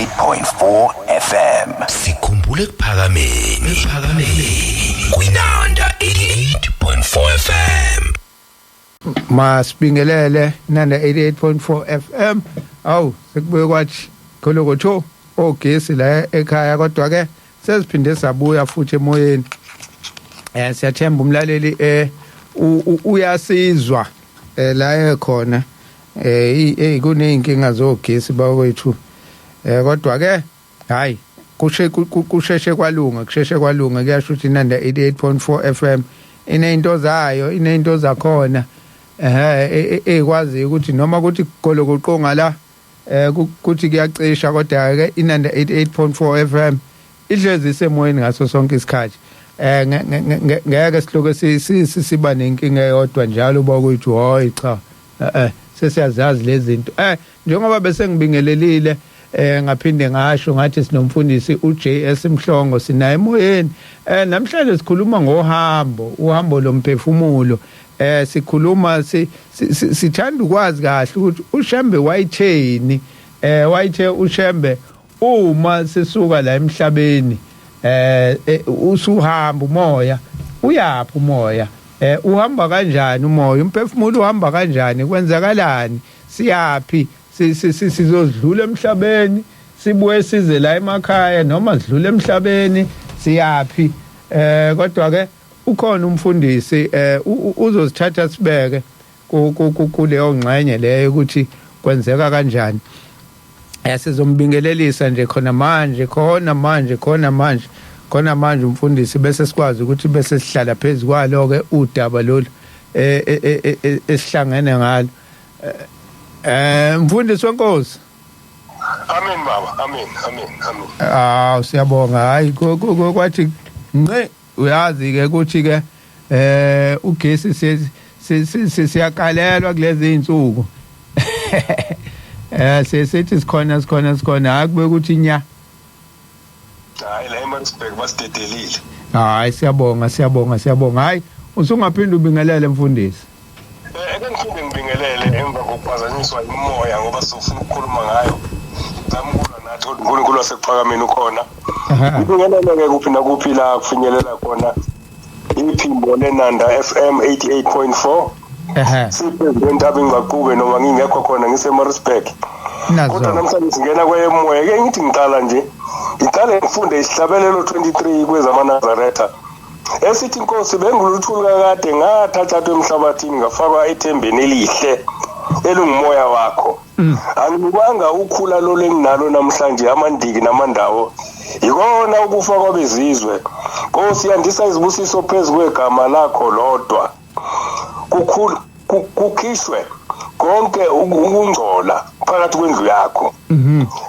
88.4 FM. Sikhumbule kuphakameni, ephakameni kwinanda 88.4 FM. Masibingelele Nanda 88.4 FM. Awu, sekubuye kwathi kholokotho ogesi la ekhaya, kodwa ke sesiphinde sabuya futhi emoyeni. Siyathemba umlaleli uyasizwa la ekhona. Kuneyinkinga zogesi bakwethu, kodwa ke hayi, kusheshe kwalunga, kusheshe kwalunga. Kuyasho ukuthi Nanda 88.4 FM ineyinto zayo, ineyinto zakhona ekwazi ukuthi noma kuthi golokoqonga la kuthi kuyacisha, kodwa ke Inanda 88.4 FM ihlezi isemoyeni ngaso sonke isikhathi. Ngeke siloke siba nenkinga eyodwa njalo bakwethu. Hayi cha, sesiyazazi lezi zinto. Njengoba bese ngibingelelile, ngaphinde ngasho ngathi sinomfundisi uJS Mhlongo, sinaye emoyeni. Namhlanje sikhuluma ngohambo, uhambo lomphefumulo. Sikhuluma sithanda ukwazi kahle ukuthi uShembe wayitheni, wayithe uShembe uma sisuka la emhlabeni, usuhamba umoya, uyaphi umoya, uhamba kanjani umoya, umphefumulo uhamba kanjani, kwenzakalani, siyaphi, sizodlula emhlabeni sibuye size la emakhaya, noma sidlule emhlabeni siyaphi? Kodwa ke ukhona umfundisi, uzosithatha sibeke kuleyo ngxenye leyo ukuthi kwenzeka kanjani. Sizombingelelisa nje khona manje, khona manje, khona manje, khona manje umfundisi, bese sikwazi ukuthi bese sihlala phezu kwalo ke udaba lolu esihlangene ngalo. Mfundisi wenkosi. Amen baba, amen, amen, amen. Ah, siyabonga. Hayi, kwathi nqe, uyazi ke ukuthi ke ugesi siyakalelwa kulezi insuku. Sesithi sikhona, sikhona, sikhona, hayi kube ukuthi nya. Hayi, la eMaritzburg basidedelile. Hayi, siyabonga, siyabonga, siyabonga. Hayi, usungaphinda ubingelele mfundisi. Ake ngiphinde ngibingelele emva kokuphazanyiswa imoya, ngoba sizofuna ukukhuluma ngayo. Zamukula nathi kodwa uNkulunkulu wasekuphakameni ukhona. Ngibingelele ke kuphi nakuphi la kufinyelela khona iphimbo leNanda FM 88.4. Siphezu kwentaba ingaqube, noma ngingekho khona, ngiseMaritzburg. Kodwa namhlanje singena kweyemoya. Ke ngithi ngiqala nje, ngiqale ngifunde isihlabelelo 23 kwezamaNazaretha esithi: "Inkosi, benguluthuli kakade, ngathathathwa emhlabathini, ngafakwa ethembeni elihle elingumoya wakho. Angikwanga ukhula lolu enginalo namhlanje, amandiki namandawo, yikona ukufa kwabezizwe. Nkosi, yandisa izibusiso phezu kwegama lakho lodwa, kukhulu kukhishwe konke ukungcola phakathi kwendlu yakho,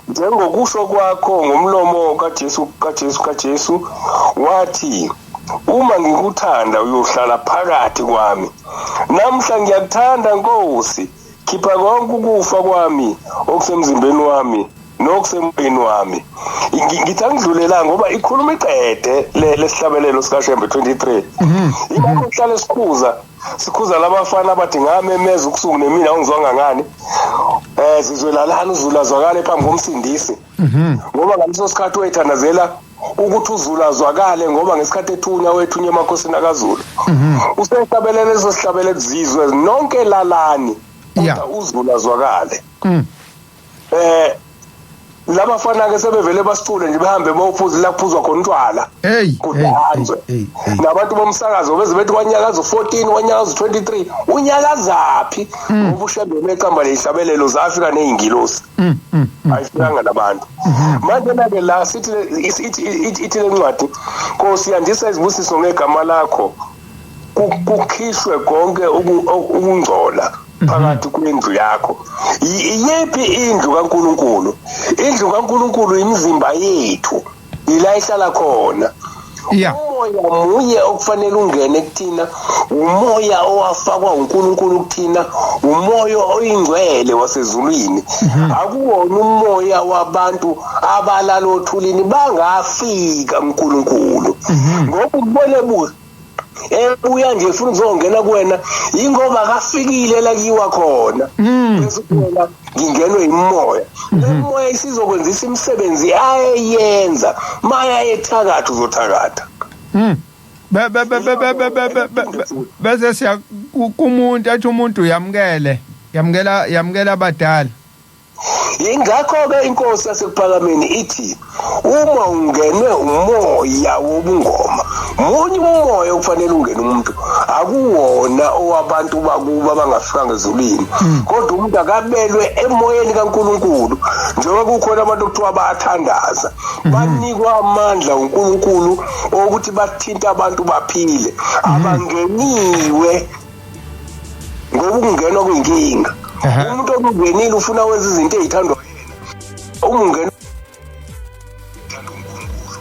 njengokusho kwakho ngomlomo kaJesu, kaJesu, kaJesu, wathi uma ngikuthanda uyohlala phakathi kwami. Namhla ngiyakuthanda Nkosi, khipha konke ukufa kwami okusemzimbeni wami nokusemoyeni wami." Ngithi angidlulela ngoba ikhuluma iqede lesihlabelelo sikaShembe 23. Ingakho kuhlale sikhuza, sikhuza labafana abathi ngamemeza ukusuku nemina awungizwanga ngani. Sizwelalana uZulu azwakale phambi komsindisi, ngoba ngaleso sikhathi wayethandazela ukuthi uZulu azwakale, ngoba ngesikhathi ethunya wethunya emakhosini akaZulu, usehlabelele leso sihlabelelo, zizwe nonke lalani, kodwa uZulu azwakale. Labafana ke sebevele basicule nje, behambe bawuphuza la kuphuzwa khona utshwala, kudanswe. Nabantu bomsakazo beze bethi kwanyakaza u14, kwanyakaza u23. Unyakazaphi? Ngoba uShembe meqamba lezihlabelelo zafika nezingilosi, ayifikanga nabantu. Manje ke la sithi ithi lencwadi: "Nkosi, yandisa izibusiso ngegama lakho, kukhishwe konke ukungcola phakathi kwendlu yakho." Iyephi indlu kaNkuluNkulu? Indlu kaNkuluNkulu imizimba yethu, ila ihlala khona. Umoya munye okufanele ungene kuthina, umoya owafakwa uNkulunkulu kuthina, umoya oyingcwele wasezulwini. Akuwona umoya wabantu abalala othulini, bangafika uNkulunkulu ngoba ubone Ebuya nje ufuna ukuzongena kuwena, ingoba akafikile la kiwa khona. Bese kuwena ngingenwe imoya. Le moya isizokwenzisa imisebenzi ayeyenza. Maya ethakatha uzothakatha. Bese siya kumuntu athi umuntu uyamkele, yamkela abadala. Ingakho-ke inkosi yasekuphakameni ithi uma ungenwe umoya wobungoma, munye umoya okufanele ungene umuntu, akuwona owabantu bakuba abangafikanga ezulwini, kodwa umuntu akabelwe emoyeni kaNkulunkulu. Njengoba kukhona abantu okuthiwa bayathandaza, banikwa amandla uNkulunkulu okuthi bathinte abantu baphile, abangeniwe ngoba ukungenwa kuyinkinga. Umuntu okungenile ufuna wenza izinto ezithandwa yena. Uma ungena uthanda uNkulunkulu.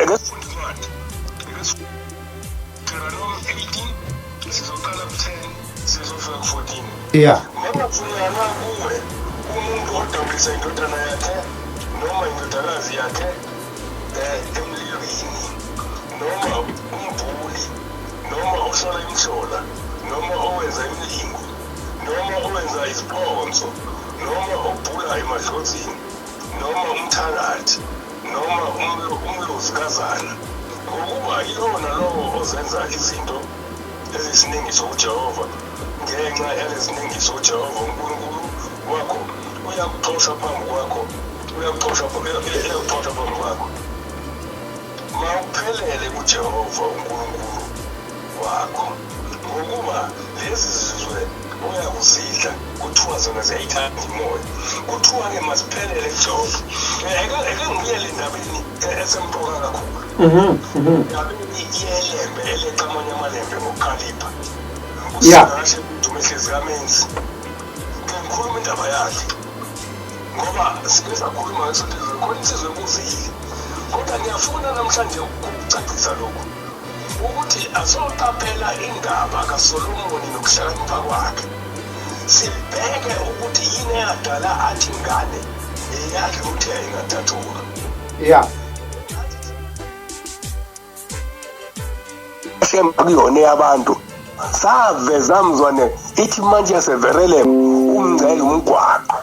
Ake sifunde incwadi. Deuteronomy 18 sizoqala ku-10 sizofika ku-14. Makungafunyanwa kuwe umuntu odabulisa indodana yakhe noma indodakazi yakhe emlilweni, noma umbhuli, noma ohlola imihlola, noma owenza imilingo, noma owenza iziphonso, noma obhula emadlozini, noma umthakathi, noma umlozikazana, ngokuba yilowo nalowo ozenza izinto eziyisinengiso kuJehova, ngenxa yalezinengiso uJehova uNkulunkulu wakho uyakuxosha phambi kwakho, uyakuxosha phambi kwakho. Mawuphelele kuJehova uNkulunkulu wakho, ngokuba lezi zizwe uyakuzidla, kuthiwa zona ziyayithanda imoya, kuthiwa-ke maziphelele kuJehova. Ake ngibuyele endabeni esemqoka kakhulu, endabeni yelembe eleqa amanye amalembe ngokukhalipha. Usingashe uDumehlezi kaMenzi, ke ngikhuluma indaba yakhe ngoba sike sakhuluma ngesonto edlule, khona insizwa ebuzile, kodwa ngiyafuna namhlanje ukucacisa lokhu ukuthi asoqaphela indaba kaSolomoni nokuhlakanipha kwakhe, sibheke ukuthi yini eyadala athi ingane eyakhe uthe ingathathulwa. Kuyona yabantu saveza mzwane ithi manje yaseverele umngcele umgwaqo.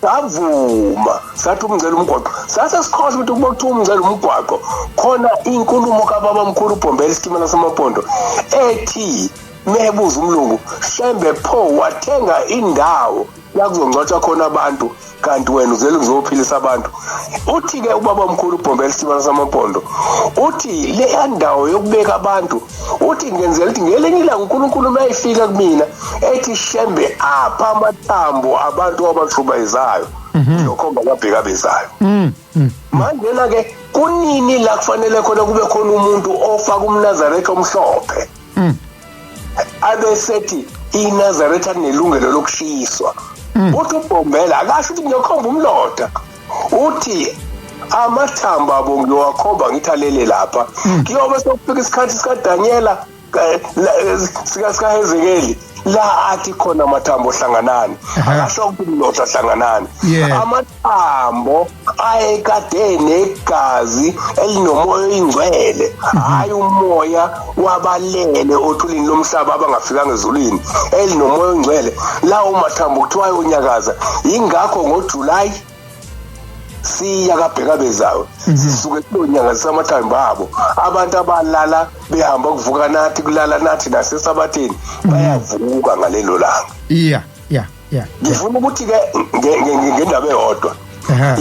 Savuma sathi umngcele umgwaqo, sase sikhohle ukuthi kuba kuthiwa umngcele umgwaqo khona inkulumo kababa mkhulu uBhombela isitimela samapondo ethi mebuza umlungu Shembe pho wathenga indawo la kuzongcwatshwa khona abantu kanti wena uzele uzophilisa abantu. Uthi ke ubaba mkhulu uBhombela isitimela samapondo uthi leya ndawo yokubeka abantu, uthi ngenzela ukuthi ngelinye ilanga uNkulunkulu mayifika kumina ethi Shembe apha amathambo abantu abashubayizayo, lokho ngababheka bezayo. Manje na ke kunini la kufanele khona kube khona umuntu ofaka umNazaretha omhlophe abesethi iNazaretha linelungelo lokushiswa. Uthi uBhombela akasho ukuthi ngiyokhomba umlotha, uthi amathambo abo ngiyowakhomba ngithi alele lapha. Kuyobe sokufika isikhathi sikaDanyela sikaHezekeli la athi khona amathambo hlanganani, akasho ukuthi umlotha hlanganani. Amathambo ayekade negazi elinomoya oyingcwele, hayi umoya wabalele othulini lomhlaba abangafikanga ezulwini, elinomoya oyingcwele. Lawo mathambo kuthiwa ayonyakaza. Yingakho ngoJuly siya kabheka bezayo sisuke siyonyakazisa amathambo abo. Abantu abalala behamba kuvuka nathi, kulala nathi nasesabatheni bayavuka ngalelo langa. Ngifuna ukuthi ke ngendaba eyodwa,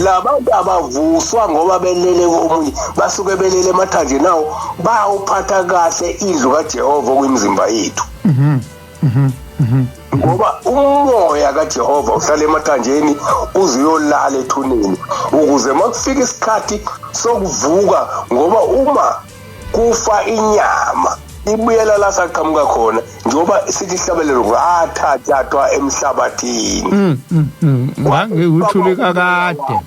labantu abavuswa ngoba belele komunye, basuke belele emathanjeni nawo, bawuphatha kahle indlu kaJehova kwimizimba yethu. Ngoba umoya kaJehova uhlala emathanjeni uze uyolala ethuneni, ukuze makufika isikhathi sokuvuka, ngoba uma kufa inyama ibuyela la saqhamuka khona, njengoba sithi ihlabelelo ngathathathwa emhlabathini. Ngangikuthule kakade.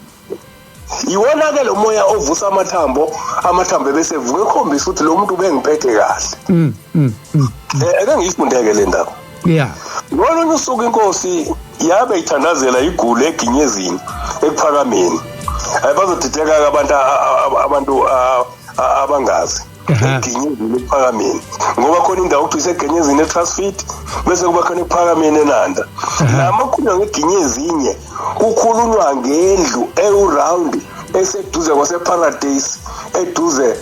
Iwona ke lo moya ovusa amathambo, amathambo bese evuka ekhombisa ukuthi lo muntu ubengiphethe kahle. Ake ngiyifundeke le ndaba. Ngolunye usuku inkosi yabe ithandazela igulu eginyezini ekuphakameni. Bazodideka abantu abantu abangazi eGinyezini ePhakameni, ngoba khona indawo kuthiwa iseGinyezini eTrustfit, bese kuba khona ePhakameni eNanda. Lama khulunywa ngeGinyezinye kukhulunywa ngendlu ewu-round eseduze kwaseParadise, eduze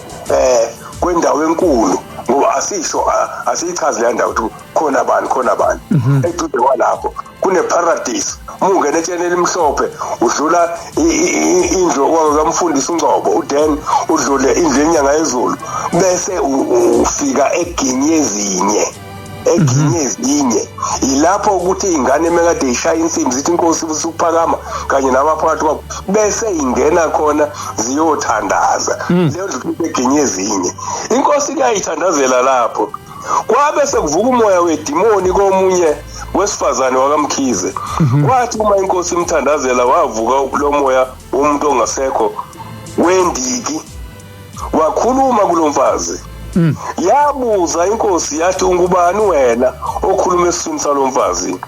kwendawo enkulu, ngoba asisho asiyichazi le ndawo ukuthi khona bani khona bani. Eduze kwalapho kune-paradise, uma ungena etsheni elimhlophe udlula indlu kamfundisi uNgcobo uDan, udlule indlu yenyanga yezulu, bese ufika eGinyezinye. Eginyezinye ilapho ukuthi ingane mekade ishaya insimbi zithi inkosi usuphakama kanye nabaphakathi kwabo, bese ingena khona ziyothandaza. Leyo ndlu eGinyezinye, inkosi kuyayithandazela lapho. Kwabe sekuvuka umoya wedimoni komunye wesifazane wakaMkhize, kwathi uma inkosi imthandazela wavuka lo moya womuntu ongasekho wendiki, wakhuluma kulomfazi. Yabuza inkosi yathi, ungubani wena okhuluma esiswini salomfazi?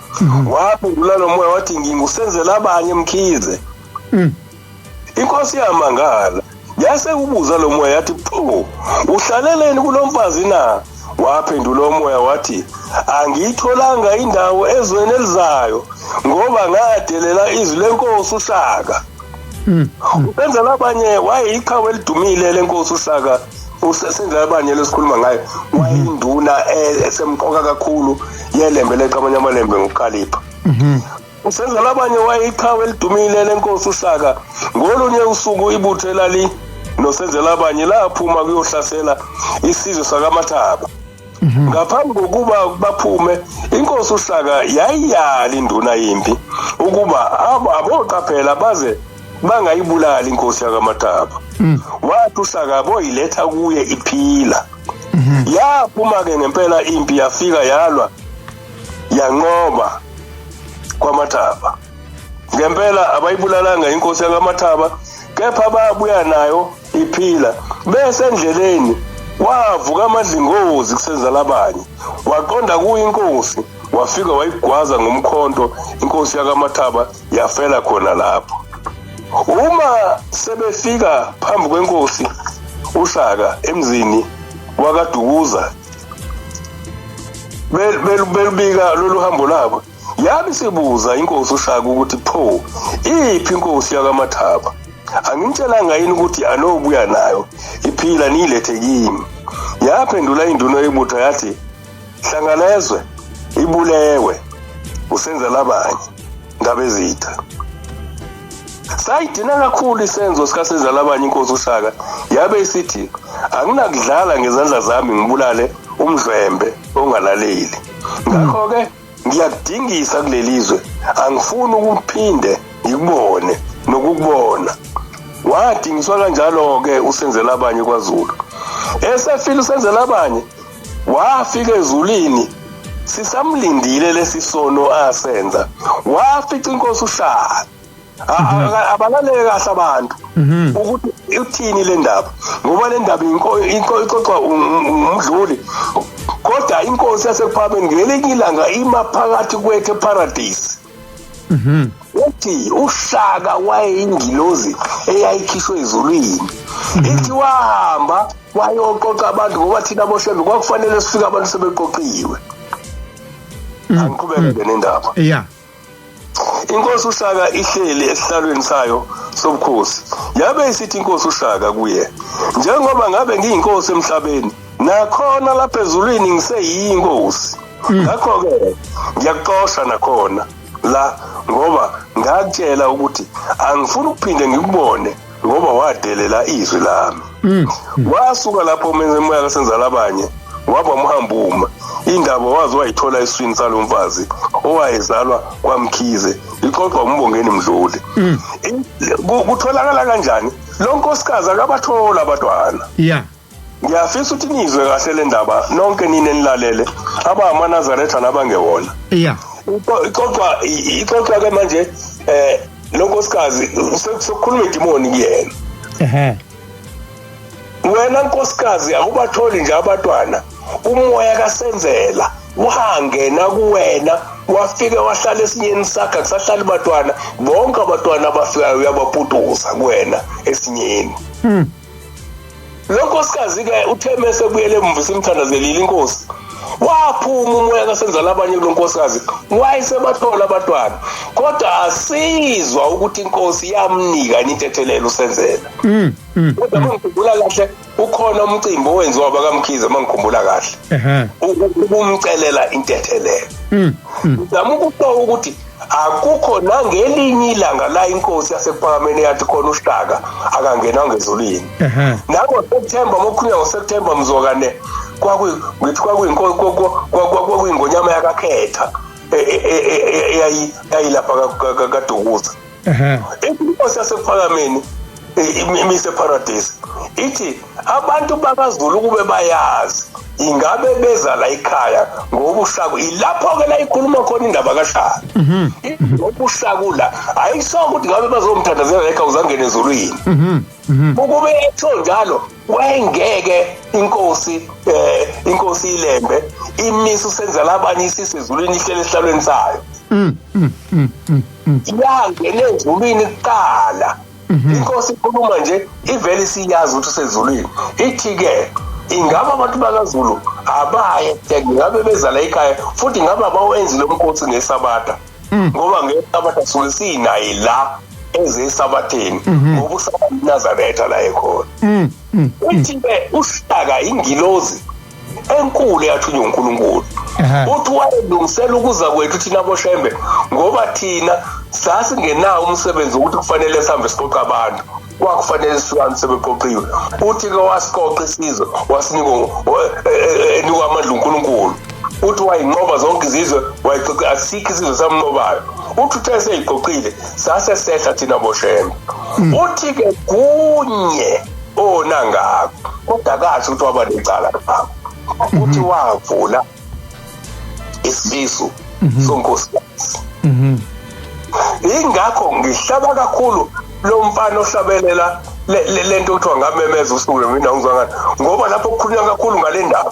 Waphendula lo moya wathi, ngingusenzela abanye Mkhize. Inkosi yamangala, yase kubuza lo moya yathi, pho uhlaleleni kulomfazi na? Waphendula umoya wathi, angiyitholanga indawo ezweni elizayo, ngoba ngadelela izwi lenkosi uShaka. Usenzela abanye wayeyiqhawe elidumile lenkosi uShaka. Usenzela abanye lesikhuluma ngayo wayinduna esemqoka kakhulu yeLembe, leqamanye amaLembe ngokukhalipha. Usenzela abanye wayeyiqhawe elidumile lenkosi uShaka. Ngolunye usuku ibutho elali nosenzela abanye laphuma kuyohlasela isizwe sakaMathaba. Ngaphambi kokuba baphume, inkosi uShaka yayiyala induna yimpi ukuba aboqaphela baze bangayibulali inkosi yakaMathaba. Wathi uShaka aboyiletha kuye iphila. Yaphuma-ke ngempela impi, yafika yalwa, yanqoba kwaMathaba. Ngempela abayibulalanga inkosi yakaMathaba, kepha babuya nayo iphila. Bese endleleni wavuka amadlingozi kusenzela abanye, waqonda kuyo inkosi, wafika wayigwaza ngomkhonto inkosi yakaMathaba, yafela khona lapho. Uma sebefika phambi kwenkosi uShaka emzini wakaDukuza, belubika lolu hambo labo, yabe sibuza inkosi uShaka ukuthi, pho iphi inkosi yakaMathaba? Angimtshelanga yini ukuthi anobuya nayo iphila niyilethe kimi? Yaphendula induna yebutho yathi, hlangalezwe ibulewe usenzela abanye ndabezitha. Sayidina kakhulu isenzo sikasenzela abanye inkosi uShaka, yabe isithi, anginakudlala ngezandla zami ngibulale umdlwembe ongalaleli, ngakho-ke ngiyakudingisa kulelizwe, angifuni ukuphinde ngikubone nokukubona. Wadingiswa kanjalo-ke usenzela abanye kwaZulu. Esefile usenzela abanye wafika ezulwini, sisamlindile lesi sono asenza. Wafica inkosi uShaka. Abalalele kahle abantu ukuthi uthini le ndaba, ngoba le ndaba ixoxwa umdluli, kodwa inkosi yasekuphakameni ngelinye ilanga ima phakathi kwethu eParadise. Uthi uShaka wayeyingilozi eyayikhishwe ezulwini, ithi wahamba wayoqoqa abantu, ngoba thina boShembe kwakufanele sifike abantu sebeqoqiwe. Angiqhubeke nendaba. Inkosi uShaka ihleli esihlalweni sayo sobukhosi, yabe isithi inkosi uShaka kuye, njengoba ngabe ngiyinkosi emhlabeni, nakhona lapha ezulwini ngiseyinkosi, ngakho-ke ngiyakuxosha nakhona la, ngoba ngakutshela ukuthi angifuni ukuphinde ngikubone, ngoba wadelela izwi lami. Wasuka lapho umoya kasenzela abanye waba umhambuma. Indaba waze wayithola esiswini salo mfazi owayezalwa kwaMkhize, ixoxwa uMbongeni Mdluli. Kutholakala kanjani lo nkosikazi akabathola abantwana? Ngiyafisa ukuthi nizwe kahle le ndaba nonke nina enilalele, abangamaNazaretha nabangewona. Ixoxwa ke manje lo nkosikazi sekukhuluma idimoni kuyena. Wena nkosikazi akubatholi nje abantwana, umoya kasenzela wangena kuwena, wafike wahlala esinyeni sakhe, akusahlali batwana, bonke abantwana abafikayo uyabaputuza kuwena esinyeni. Lo nkosikazi ke uthe mase buyele emva simthandazelile inkosi, waphuma umoya kasenza labanye kulo nkosikazi, wayesebathola abantwana, kodwa asizwa ukuthi inkosi yamnika intethelelo usenzela. Kodwa mangikhumbula kahle ukhona umcimbi owenziwa bakaMkhize, mangikhumbula kahle, ukumcelela intethelelo. Ngizama ukusho ukuthi akukho nangelinye ilanga la inkosi yasePhakameni yathi khona uShaka akangenanga ezulwini. Nango September, mokhulunywa ngoSeptember mzokane, kwakuyithi kwakuyingonyama yakakhetha eyayilapha kaDukuza. Inkosi yasePhakameni imise paradise ithi abantu bakaZulu kube bayazi ingabe beza la ekhaya ngoba uShaka, ilapho ke la ikhuluma khona indaba kaShaka. Ngoba uShaka la ayisho ukuthi ngabe bazomthandazela ekhaya uzangena ezulwini. Ukube etho njalo wayengeke inkosi inkosi iLembe imisa usenzela abanye isisezulwini ihlele esihlalweni sayo. Yangena ezulwini kuqala. Inkosi ikhuluma nje ivele isiyazi ukuthi usezulwini. Ithi ke ingabe abantu bakaZulu abaye ngabe bezala ekhaya, futhi ngabe abawenzi lo mkhosi ngeSabatha, ngoba ngeSabatha suke sinaye la ezesabatheni, ngoba usaNazaretha la ekhona. Uthi ke uShaka ingilozi enkulu yathunywa uNkulunkulu, uthi wayelungisela ukuza kwethu thina boShembe, ngoba thina sasingenawo umsebenzi ukuthi kufanele sihambe siqoqa abantu, kwakufanele sihambe sebeqoqiwe. Uthi ke wasiqoqa isizwe, wasinika enikwa amandla uNkulunkulu. Uthi wayinqoba zonke izizwe, wayiqoqa, asikho isizwe samnqobayo. Uthi uthe seyiqoqile sase sehla thina boShembe. Uthi ke kunye onangakho, kodwa kahle ukuthi waba necala lapho. Uthi wavula isifiso sonkosikazi. Ingakho ngihlaba kakhulu lo mfana ohlabelela lento kuthiwa ngamemeza usuku mina ngizwa ngani, ngoba lapho kukhulunywa kakhulu ngale ndaba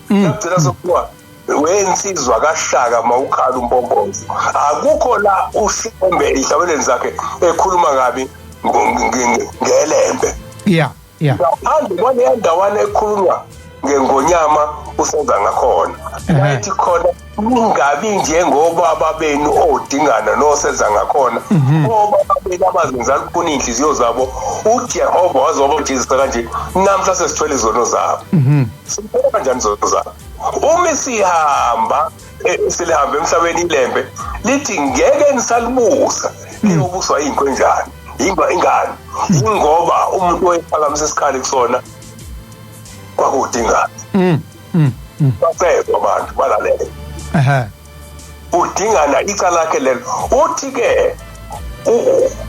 yagcina sokuthiwa wensizwa kaShaka mawukhala umpompozo. Akukho la uShembe ezihlabeleni zakhe ekhuluma kabi ngeLembe. Yeah. Ngaphandle kwaleya ndawana ekhulunywa ngengonyama usenza ngakhona, wayethi khona ningabi njengobaba benu odingana nosenza ngakhona, obaba benu abazenza lukhuni inhliziyo zabo, uJehova wazobajezisa kanje, namhla sesithwele izono zabo. Sithwele kanjani izono zabo? Uma sihamba silihambe emhlabeni iLembe lithi ngeke nisalibusa, liyobuswa inkwenjani, ingane, ingoba umuntu oyephakamisa isikhali kusona kwakudingana. Basezwa abantu balalela. Udingana icala lakhe lelo. Uthi ke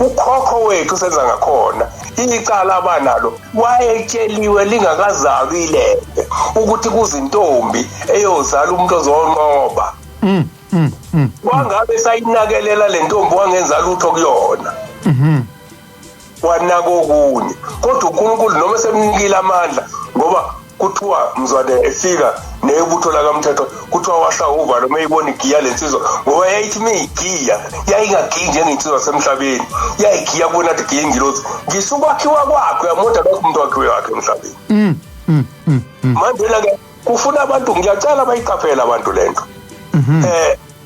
ukhokho wethu senza ngakhona icala abanalo, wayetsheliwe lingakazalwa iLembe ukuthi kuzintombi eyozala umuntu ozonqoba. Wangabe sayinakelela le ntombi, wangenza lutho kuyona. Wanaka okunye, kodwa uNkulunkulu noma semnikile amandla, ngoba kuthiwa mzwane efika nebutho lakamthetho, kuthiwa washaya uvalo mayibona igiya lensizwa, ngoba yayithi meyigiya yayingagiyi njengensizwa semhlabeni, yayigiya kubona athi giya ingilozi. Ngisho ukwakhiwa kwakhe uyamoda lokho umuntu wakhiwe wakhe emhlabeni. Manje ke kufuna abantu, ngiyacela bayiqaphele abantu lento.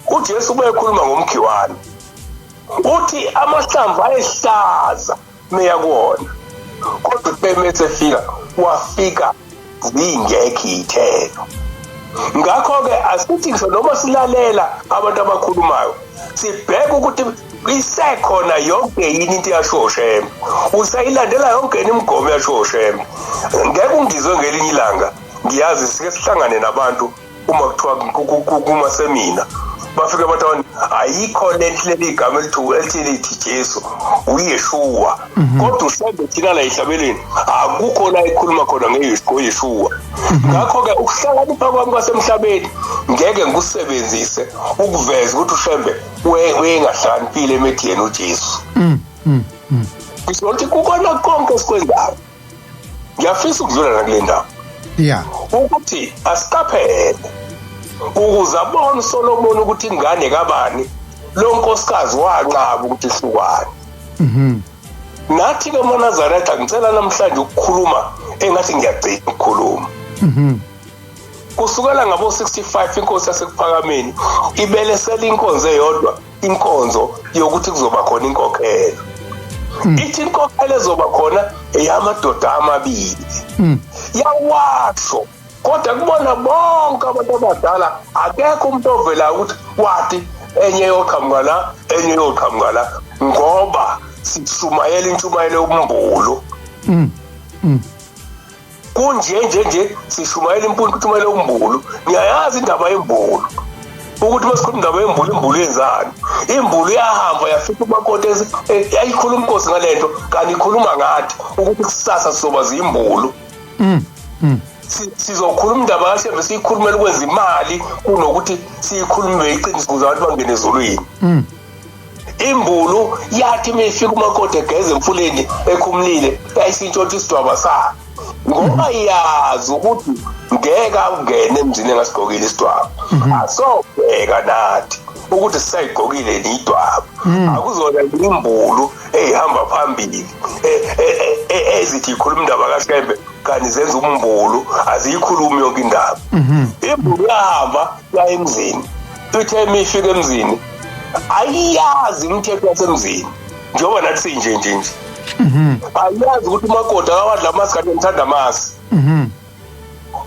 uJesu ubekhuluma ngomkhiwane, uthi amahlamvu ayehlaza meya kuwona, kodwa bemesefika wafika zingekho iy'thelo. Ngakho-ke asithi ngisho noma silalela abantu abakhulumayo, sibheke ukuthi isekhona yonke yini into yasho Shembe, usayilandela yonke yini imigomo yasho Shembe. Ngeke ungizwe ngelinye ilanga, ngiyazi sike sihlangane nabantu uma kuthiwa kuma semina, bafike bathi ayikho leli igama elithi lithi Jesu uYeshua, kodwa uShembe thina la ehlabeleni akukho la ekhuluma khona ngeYeshua. Ngakho-ke ukuhlakanipha kwami kwasemhlabeni ngeke ngikusebenzise ukuveza ukuthi uShembe wayengahlakaniphile emethiyeni uJesu. Ngisho ukuthi kukona konke esikwenzayo, ngiyafisa ukudlula nakule ndawo. Ukuthi asiqaphele ukuze abone uSolomon ukuthi ingane kabani lo nkosikazi wanqaba ukuthi ihlukane. Nathi ke maNazaretha ngicela namhlanje ukukhuluma Engathi ngiyagcina ukukhuluma. Kusukela ngabo 65 inkosi yasekuphakameni ibelesela inkonzo eyodwa, inkonzo yokuthi kuzoba khona inkokhelo. Ithi inkokhelo ezoba khona eyamadoda amabili. Yawasho, kodwa kubona bonke abantu abadala akekho umuntu ovelayo ukuthi wathi enye yoqhamuka la, enye yoqhamuka la, ngoba sishumayela intshumayelo yombulo. Kunje nje nje sishumayela intshumayelo yombulo. Niyayazi indaba yembulo, ukuthi masikhuluma indaba yembulo, imbulo yenzani? Imbulo iyahamba yafika umakoti, yayikhuluma inkosi ngalento, kanti ikhuluma ngathi ukuthi kusasa sizoba zimbulo. Sizokhuluma indaba kaShembe, siyikhulumela ukwenza imali kunokuthi siyikhulume iqiniso ukuze abantu bangene ezulwini. Imbulu yathi mifika umakoti egeze emfuleni ekhumulile, yayisintshontsha isidwaba sakhe, ngoba yazi ukuthi ngeke angene emzini engasigqokile isidwaba. Asobheka nathi ukuthi sisayigqokile idwaba. Akuzona imbulu eyihamba phambili ezithi ikhuluma indaba kaShembe kanti zenza umbulu, aziyikhulumi yonke indaba. Imbulu yahamba ya emzini, ithe mifika emzini ayiyazi imithetho yasemzini, njengoba nathi sinje nje nje. Ayiyazi ukuthi umakoti akawadla amasi, kanti ngithanda amasi.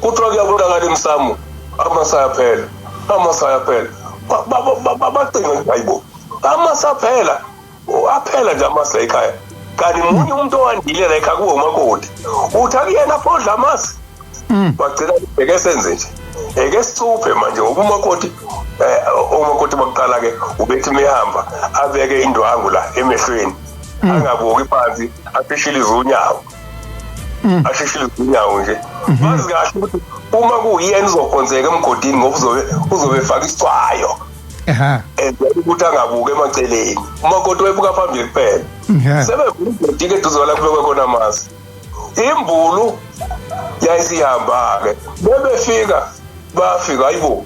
Kuthiwa kuyabonakala emsamo, amasi ayaphela, amasi ayaphela. Bacinga, hayibo, amasi aphela, aphela nje amasi la ekhaya, kanti munye umuntu owandile la ekhaya kuwo umakoti, uthi akuyena pho odla amasi. Bagcina eke senze nje, eke sicuphe manje, ngoba umakoti, umakoti bakuqala ke ubethi mehamba abeke indwangu la emehlweni, angabuki phansi, aphishilize unyawo, ashishilize unyawo nje. Bazi kahle ukuthi uma kuyena uzophonseka emgodini, ngoba uzobe efaka isicwayo, enzela ukuthi angabuki emaceleni. Umakoti webuka phambili kuphela. Sebevula umgodi ke eduze kwala kubekwe khona amasi. Imbulu yayisihamba-ke, bebefika, bafika, hayibo,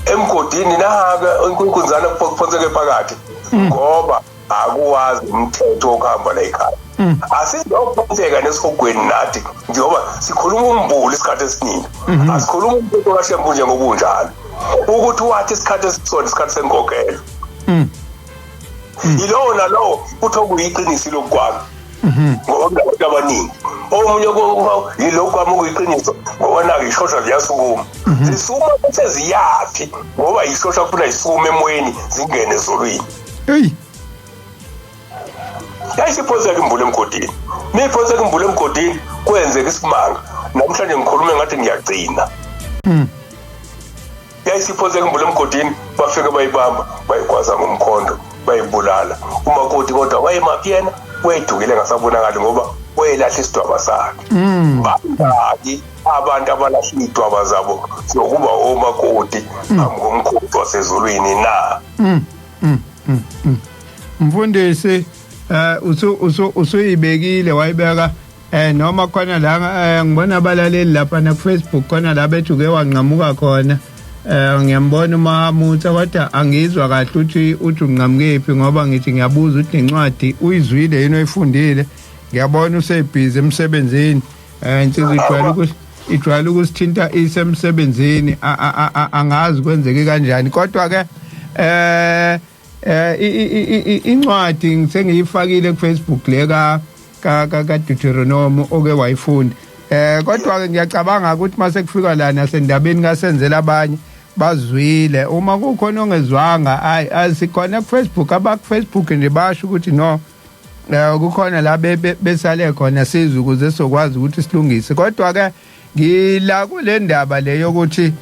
emgodini nahake inkunzana kuphonseke phakathi, ngoba akuwazi umthetho wokuhamba la ekhaya. Asizophonseka nesihogweni nathi, njengoba sikhuluma umbulo isikhathi esiningi, asikhuluma umthetho kaShembu nje ngobunjalo, ukuthi wathi isikhathi esisona isikhathi senkokhelo. Yilowo nalowo uthi okuyiqiniso lokwami, ngoba kunabantu abaningi, omunye yilokhu kwami okuyiqiniso, ngoba nako ishosha ziyasukuma, zisukuma bese ziyaphi? Ngoba ishosha kufuna zisukume emoyeni zingene ezulwini. Hey. Yayisiphonseka imbulu emgodini. Miphonseka imbulu emgodini, kwenzeka isimanga. Namhlanje ngikhulume ngathi ngiyagcina. Yayisiphonseka imbulu emgodini, bafike bayibamba, bayigwaza ngomkhondo, bayibulala. Umakoti kodwa wayemaphi yena? Wayedukile, ngasabonakali, ngoba wayelahla isidwaba sakhe. Bangaki abantu abalahla iy'dwaba zabo zokuba omakoti phambi komkhosi wasezulwini na? Mfundisi, usu usu usuyibekile, wayibeka, noma khona la ngibona abalaleli lapha na ku Facebook, khona la bethi uke wanqamuka khona. Ngiyambona uMahamutha, kodwa angizwa kahle ukuthi uthi unqamukephi, ngoba ngithi ngiyabuza ukuthi nencwadi uyizwile yini, oyifundile. Ngiyabona usebhizi emsebenzini. Insizwa ijwayele ukusithinta isemsebenzini, angazi kwenzeke kanjani, kodwa ke incwadi ngisengiyifakile ku Facebook le ka ka ka Deuteronomy oke wayifunda. Kodwa ke ngiyacabanga ukuthi mase kufika la nasendabeni kasenzela abanye bazwile. Uma kukhona ongezwanga, ayi, asikhona ku Facebook, abaku Facebook nje basho ukuthi no, kukhona la besale khona, sizwe ukuze sizokwazi ukuthi silungise. Kodwa ke ngila kule ndaba le yokuthi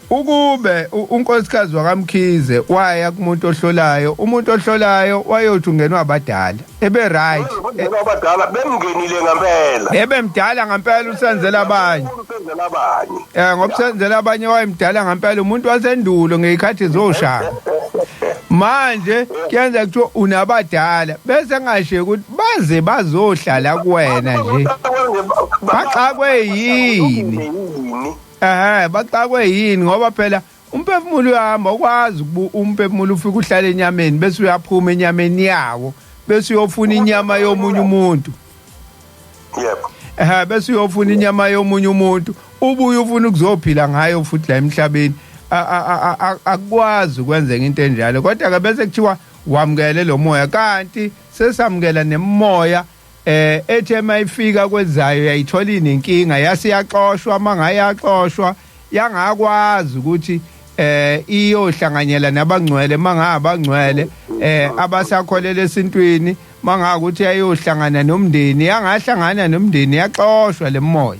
ukube unkosikazi wakaMkhize waya kumuntu ohlolayo, umuntu ohlolayo wayothi ungenwa abadala, ebe right. Ungenwa abadala, bemngenile ngempela. Ebemdala ngempela usenzela abanye. Usenzela abanye. Ngoba usenzela abanye wayemdala ngempela, umuntu wasendulo ngezikhathi zoshaka. Manje kuyenza kuthiwa unabadala, bese ngashiye ukuthi baze bazohlala kuwena nje, baxakwe yini? Baxakwe yini? Ngoba phela umphefumulo uyahamba, ukwazi ukuba umphefumulo ufike uhlale enyameni, bese uyaphuma enyameni yawo, bese uyofuna inyama yomunye umuntu. Yebo. Bese uyofuna inyama yomunye umuntu, ubuye ufuna ukuzophila ngayo futhi la emhlabeni. Akwazi ukwenzeka into enjalo. Kodwa ke bese kuthiwa wamukele lo moya, kanti sesamukela nemoya ethi mayifika kwezayo yayithola inenkinga, yasiyaxoshwa, mangayaxoshwa yangakwazi ukuthi iyohlanganyela nabangcwele, mangabangcwele abasakholela esintwini, mangakuthi ayohlangana nomndeni, yangahlangana nomndeni, yaxoshwa lemoya.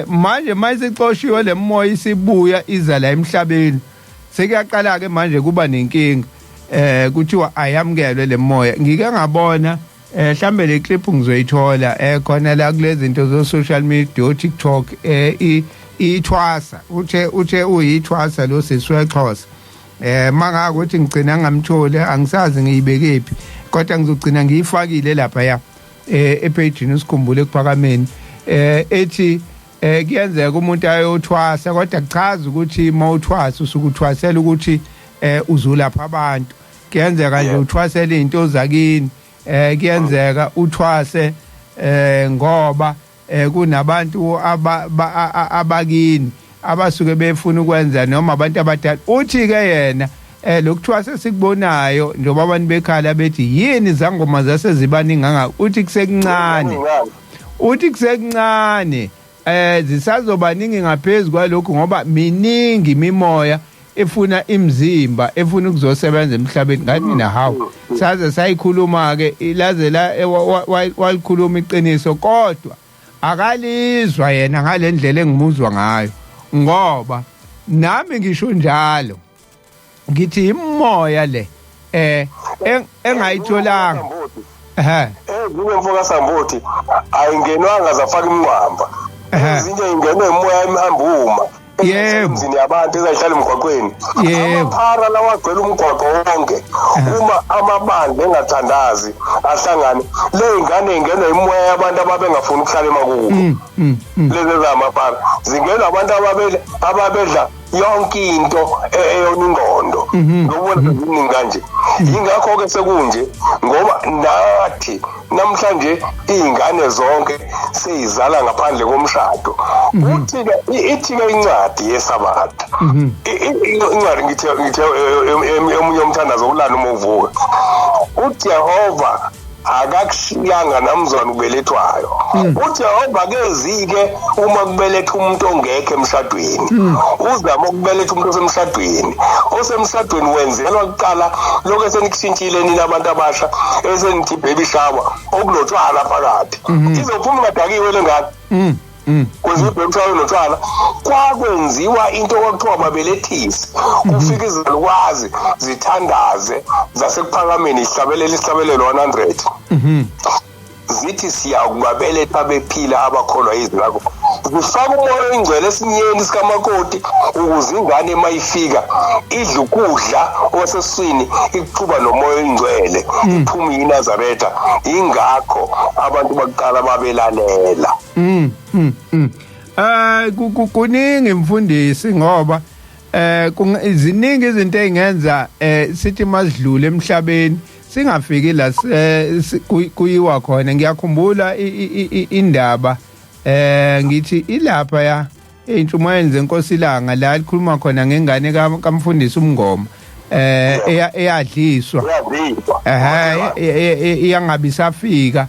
Manje mayisixoshiwe lemoya isibuya iza la emhlabeni, sekuyaqala ke manje kuba nenkinga, kuthiwa ayamukelwe lemoya. Ngike ngabona mhlambe le clip ngizoyithola khona la kulezi zinto zo social media, TikTok, ithwasa uthe uyithwasa lo sisi weXhosa. Mangakuthi ngigcina ngamtholi, angisazi ngiyibekephi, kodwa ngizogcina ngiyifakile lapha ya epage usikhumbule ekuphakameni, ethi kuyenzeka umuntu ayothwasa, kodwa kuchaza ukuthi mawuthwasa usukuthwasela ukuthi uzulapha abantu. Kuyenzeka nje uthwasele izinto zakini, kuyenzeka uthwase ngoba kunabantu abakini abasuke befuna ukwenza, noma abantu abadala. Uthi ke yena lokuthwasa sikubonayo njengoba abantu bekhala bethi yini zangoma zasezibaningi kangaka, uthi kusekuncane, uthi kusekuncane, zisazobaningi ngaphezulu kwalokhu, ngoba miningi imimoya efuna imizimba, efuna ukuzosebenza emhlabeni. Ngathi mina hawu, saze sayikhuluma ke, laze la walikhuluma iqiniso, kodwa akalizwa yena ngalendlela engimuzwa ngayo, ngoba nami ngisho njalo ngithi imoya le engayitholanga. Ezinye mfoka Sambuthi ayingenwanga zafaka imingwamba, ezinye ingenwe imoya emihambuma emzini yabantu ezayihlala emgwaqweni. Amaphara lawa agcwele umgwaqo wonke, uma amabandla engathandazi ahlangane, le ingane ingenwa imoya yabantu ababengafuni ukuhlala emakubo. Lezi zamaphara zingenwa abantu ababedla yonke into eyona ingqondo, ngobona ziningi kanje. Ingakho ke sekunje, ngoba nathi namhlanje izingane zonke seyizala ngaphandle komshado. Uthi ke ithi ke incwadi yesabatha, incwadi ngithe omunye umthandazo ulana uma uvuka, uJehova akakushiyanga namzwana ubelethwayo. uJehova kezike uma kubeletha umuntu ongekho emshadweni, uzama ukubeletha umuntu osemshadweni. Osemshadweni wenzelwa kuqala lokho esenikushintshile nina abantu abasha, esenithi baby shower okunotshwala phakathi, izophuma ingadakiwe le ngane. Kwenziwa baby shower notshwala. Kwakwenziwa into kwakuthiwa babelethisi, kufika izalukwazi zithandaze zasekuphakameni, ihlabelela isihlabelelo 100, zithi siyakubabeletha bephila abakholwa izwi lakho. Zifaka umoya oyingcwele esinyeni sikamakoti ukuze ingane mayifika idla ukudla okwasesiswini, ikuxuba nomoya oyingcwele, iphume iNazaretha. Ingakho abantu bakuqala babelalela. Kuningi mfundisi, ngoba ziningi izinto ezingenza sithi masidlule emhlabeni singafiki la kuyiwa khona. Ngiyakhumbula indaba ngithi ilapha ya eyintshumayelo zenkosi ilanga la likhuluma khona ngengane kamfundisi umngoma eyadliswa, iyangabi safika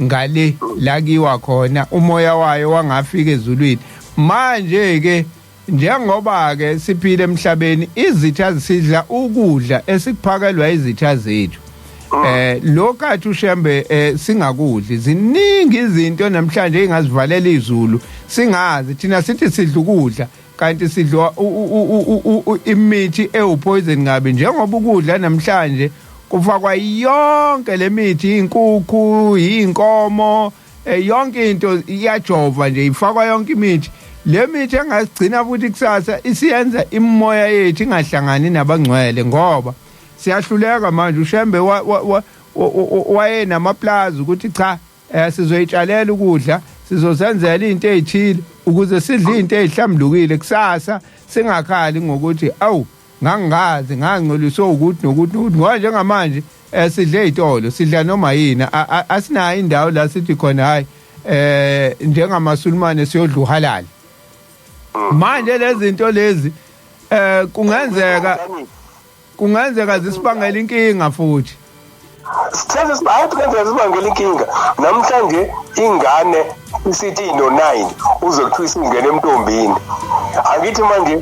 ngale la kiwa khona, umoya wayo wangafika ezulwini. Manje ke njengoba ke siphile emhlabeni, izitha zisidla ukudla esikuphakelwa izitha zethu. Lokhathi ushembe singakudli, ziningi izinto namhlanje engazivalela izulu singazi. Thina sithi sidla ukudla, kanti sidla imithi ewupoison ngabe. Njengoba ukudla namhlanje kufakwa yonke lemithi, inkukhu, inkomo, yonke into iyajova nje, ifakwa yonke imithi. Le mithi engasigcina futhi kusasa isiyenza imimoya yethu ingahlangani nabangcwele, ngoba siyahluleka manje. Ushembe wayenamaplaza ukuthi cha, sizoyitshalela ukudla, sizozenzela into ezithile ukuze sidle into ezihlambulukile kusasa, singakhali ngokuthi awu ngangingazi ngangcoliswe ukuthi nokuthi nokuthi. Ngoba njengamanje sidle izitolo, sidla noma yini, asinayo indawo la sithi khona hayi Njengamasulumane siyodla uhalal. Manje lezi zinto lezi kungenzeka zisibangela inkinga futhi. Sithethe sibathi kungenzeka zibangela inkinga. Namhlanje ingane isithi ino-9 uze kuthiwa isingene emntombini. Angithi manje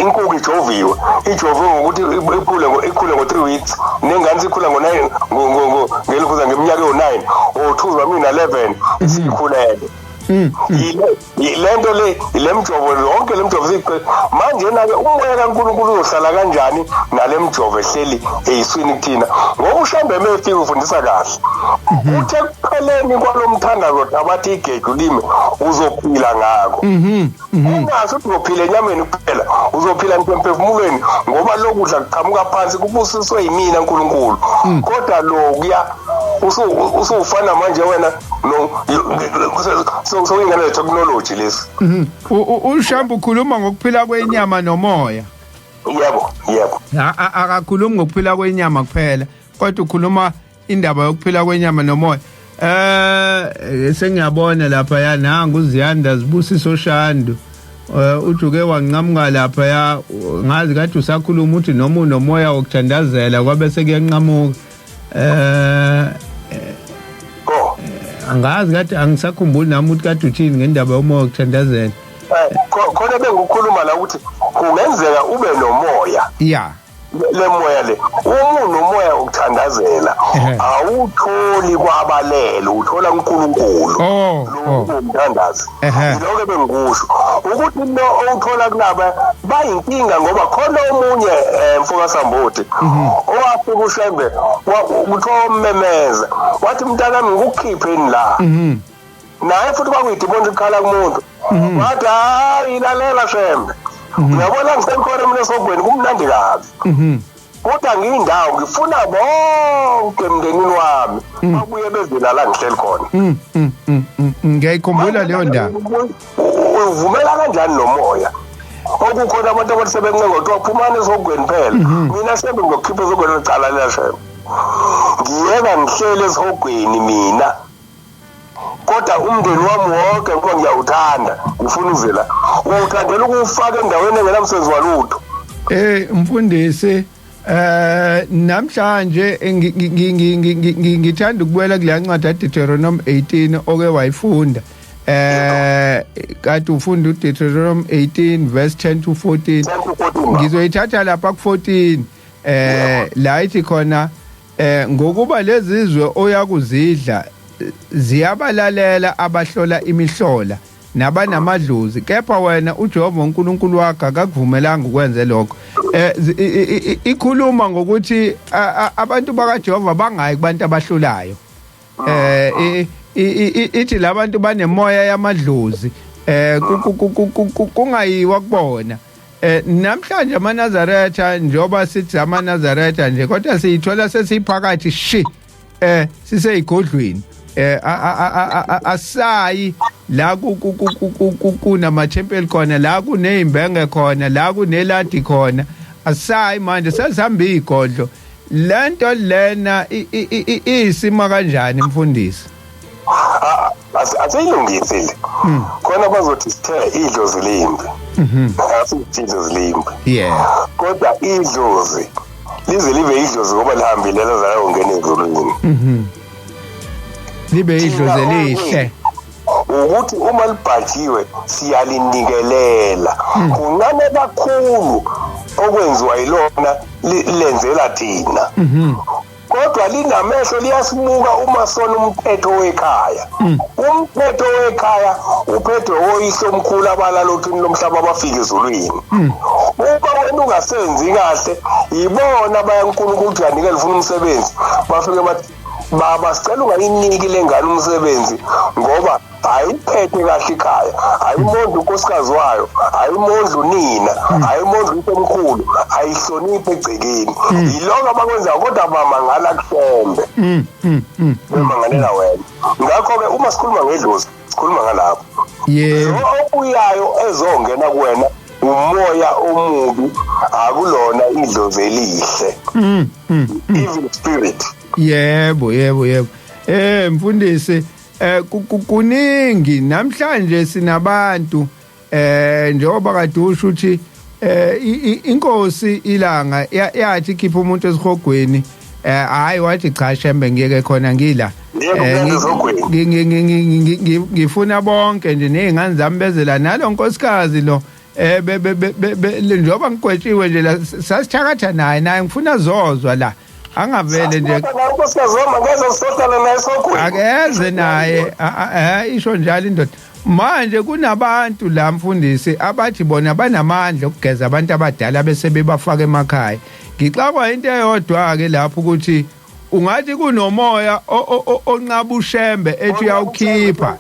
inkukhu ijoviwe, ijove ngokuthi ikhule ngo-3 weeks, nengane sikhula ngo-9 ngelokhuza ngeminyaka ewu-9 or 2 zamina 11 isikhulele. Lento le lemjovo yonke lemjovo siqe manje na ke umoya kaNkulunkulu uzohlala kanjani nalemjovo ehleli eyiswini kuthina, ngoba uShembe mefika ufundisa kahle uthe kupheleni kwalomthandazo abathi igeju limi uzophila ngakho. Ungazi ukuthi uzophila enyameni kuphela, uzophila emphefumulweni, ngoba lokudla kuqhamuka phansi kubusiswe yimina uNkulunkulu. Kodwa lokuya usufana manje wena no sokuyingane le-technology lesi. uShembe ukhuluma ngokuphila kwenyama nomoya. Yebo, yebo. Akakhulumi ngokuphila kwenyama kuphela, kodwa ukhuluma indaba yokuphila kwenyama nomoya. Sengiyabona lapha ya nangu uZiyanda Zibusiso Shandu. Ujuke wanqamuka lapha ya, ngazi kade usakhuluma uthi noma unomoya wokuthandazela kwabe sekuyanqamuka. Angazi kade angisakhumbuli nami ukuthi kade uthini ngendaba yomoya wokuthandazela. Khona bengikhuluma la ukuthi kungenzeka ube nomoya. Yeah. Le moya le, uma unomoya wokuthandazela awutholi kwabalele, uthola uNkulunkulu. Umthandazi. Lokho bengikusho ukuthi lo owuthola kulaba bayinkinga, ngoba khona omunye mfoka Samboti owafika uShembe kuthiwa ummemeza wathi mntanami ngikukhipheni la. Naye futhi kwakuyidibona ikhala kumuntu. Wathi hayi ilalela Shembe. Uyabona ngisekhona mina esogweni kumnandi kabi. Kodwa ngiyindawo ngifuna bonke emndenini wami babuye bezela la ngihleli khona. Ngiyayikhumbula leyo ndaba. Uvumela kanjani nomoya? Okukhona abantu abasebencenga kuthiwa phumani esogweni phela. Mina Shembe ngizokhipha esogweni lecala lela Shembe. Ngiyeka ngihlele esogweni mina. Kodwa umndeni wami wonke ngoba ngiyawuthanda ngifuna uze la. Uwuthandela ukuwufaka endaweni engenamsebenzi walutho. Mfundisi, namhlanje ngithanda ukubuyela kule ncwadi kaDeuteronomy 18 oke wayifunda. Kade ufunda uDeuteronomy 18 verse 10 to 14. Ngizoyithatha lapha ku14. La ithi khona ngokuba lezizwe oyakuzidla ziyabalalela abahlola imihlola nabanamadlozi, kepha wena uJehova uNkulunkulu wakho akakuvumelanga ukwenze lokho. Ikhuluma ngokuthi abantu bakaJehova bangayi kubantu abahlulayo. Ithi labantu banemoya yamadlozi, kungayiwa kubona. Namhlanje amaNazaretha, njoba sithi amaNazaretha nje, kodwa siyithola sesiphakathi shi siseyigodlweni. Asayi la kunamathempeli khona, la kunezimbenge khona, la kuneladi khona, asayi manje sesihamba igodlo. Lento lena isima kanjani mfundisi? Asiyilungisile. Khona bazothi sithe idlozi limbi. Asithi idlozi limbi. Yeah. Kodwa idlozi lize libe idlozi ngoba lihambile lazala ungena ezulwini. Libe idlozi elihle. Ukuthi uma libhajiwe siyalinikelela. Kuncane kakhulu okwenziwa yilona lenzela thina. Kodwa linamehlo liyasibuka uma sona umthetho wekhaya. Umthetho wekhaya uphethwe oyihlomkhulu abalalothini lomhlaba abafika ezulwini. Uma wena ungasenzi kahle, yibona bayaNkulunkulu ukuthi uyanikela ufuna umsebenzi, bafike bathi baba sicela ungayiniki lengane umsebenzi ngoba ayiphethe kahle ikhaya, ayimondli unkosikazi wayo, ayimondli unina, ayimondli umkhulu, ayihloniphe egcekeni. Yiloko abakwenzayo, kodwa bamangala kuShembe. Bemangalela wena. Ngakho-ke uma sikhuluma ngedlozi sikhuluma ngalapho. Yebo. Obuyayo ezongena kuwena umoya omubi, akulona idlozi elihle. Evil spirit. Yebo, yebo, yebo. Mfundisi, Kuningi namhlanje sinabantu njengoba kade usho ukuthi inkosi ilanga yathi khipha umuntu esihogweni, hayi wathi cha Shembe, ngiyeke khona ngila. Ngifuna bonke nje nezingane zami bezela nalo nkosikazi lo, njengoba ngigwetshiwe nje la, sasithakatha naye ngifuna zozwa la, angavele nje. Unkosikazi wami angeze sisohlala naye esihogweni. Akeze naye, isho njalo indoda. Manje kunabantu la mfundisi abathi bona banamandla okugeza abantu abadala bese bebafaka emakhaya. Ngixakwa into eyodwa ke lapho, ukuthi ungathi kunomoya onqaba uShembe, ethi uyawukhipha,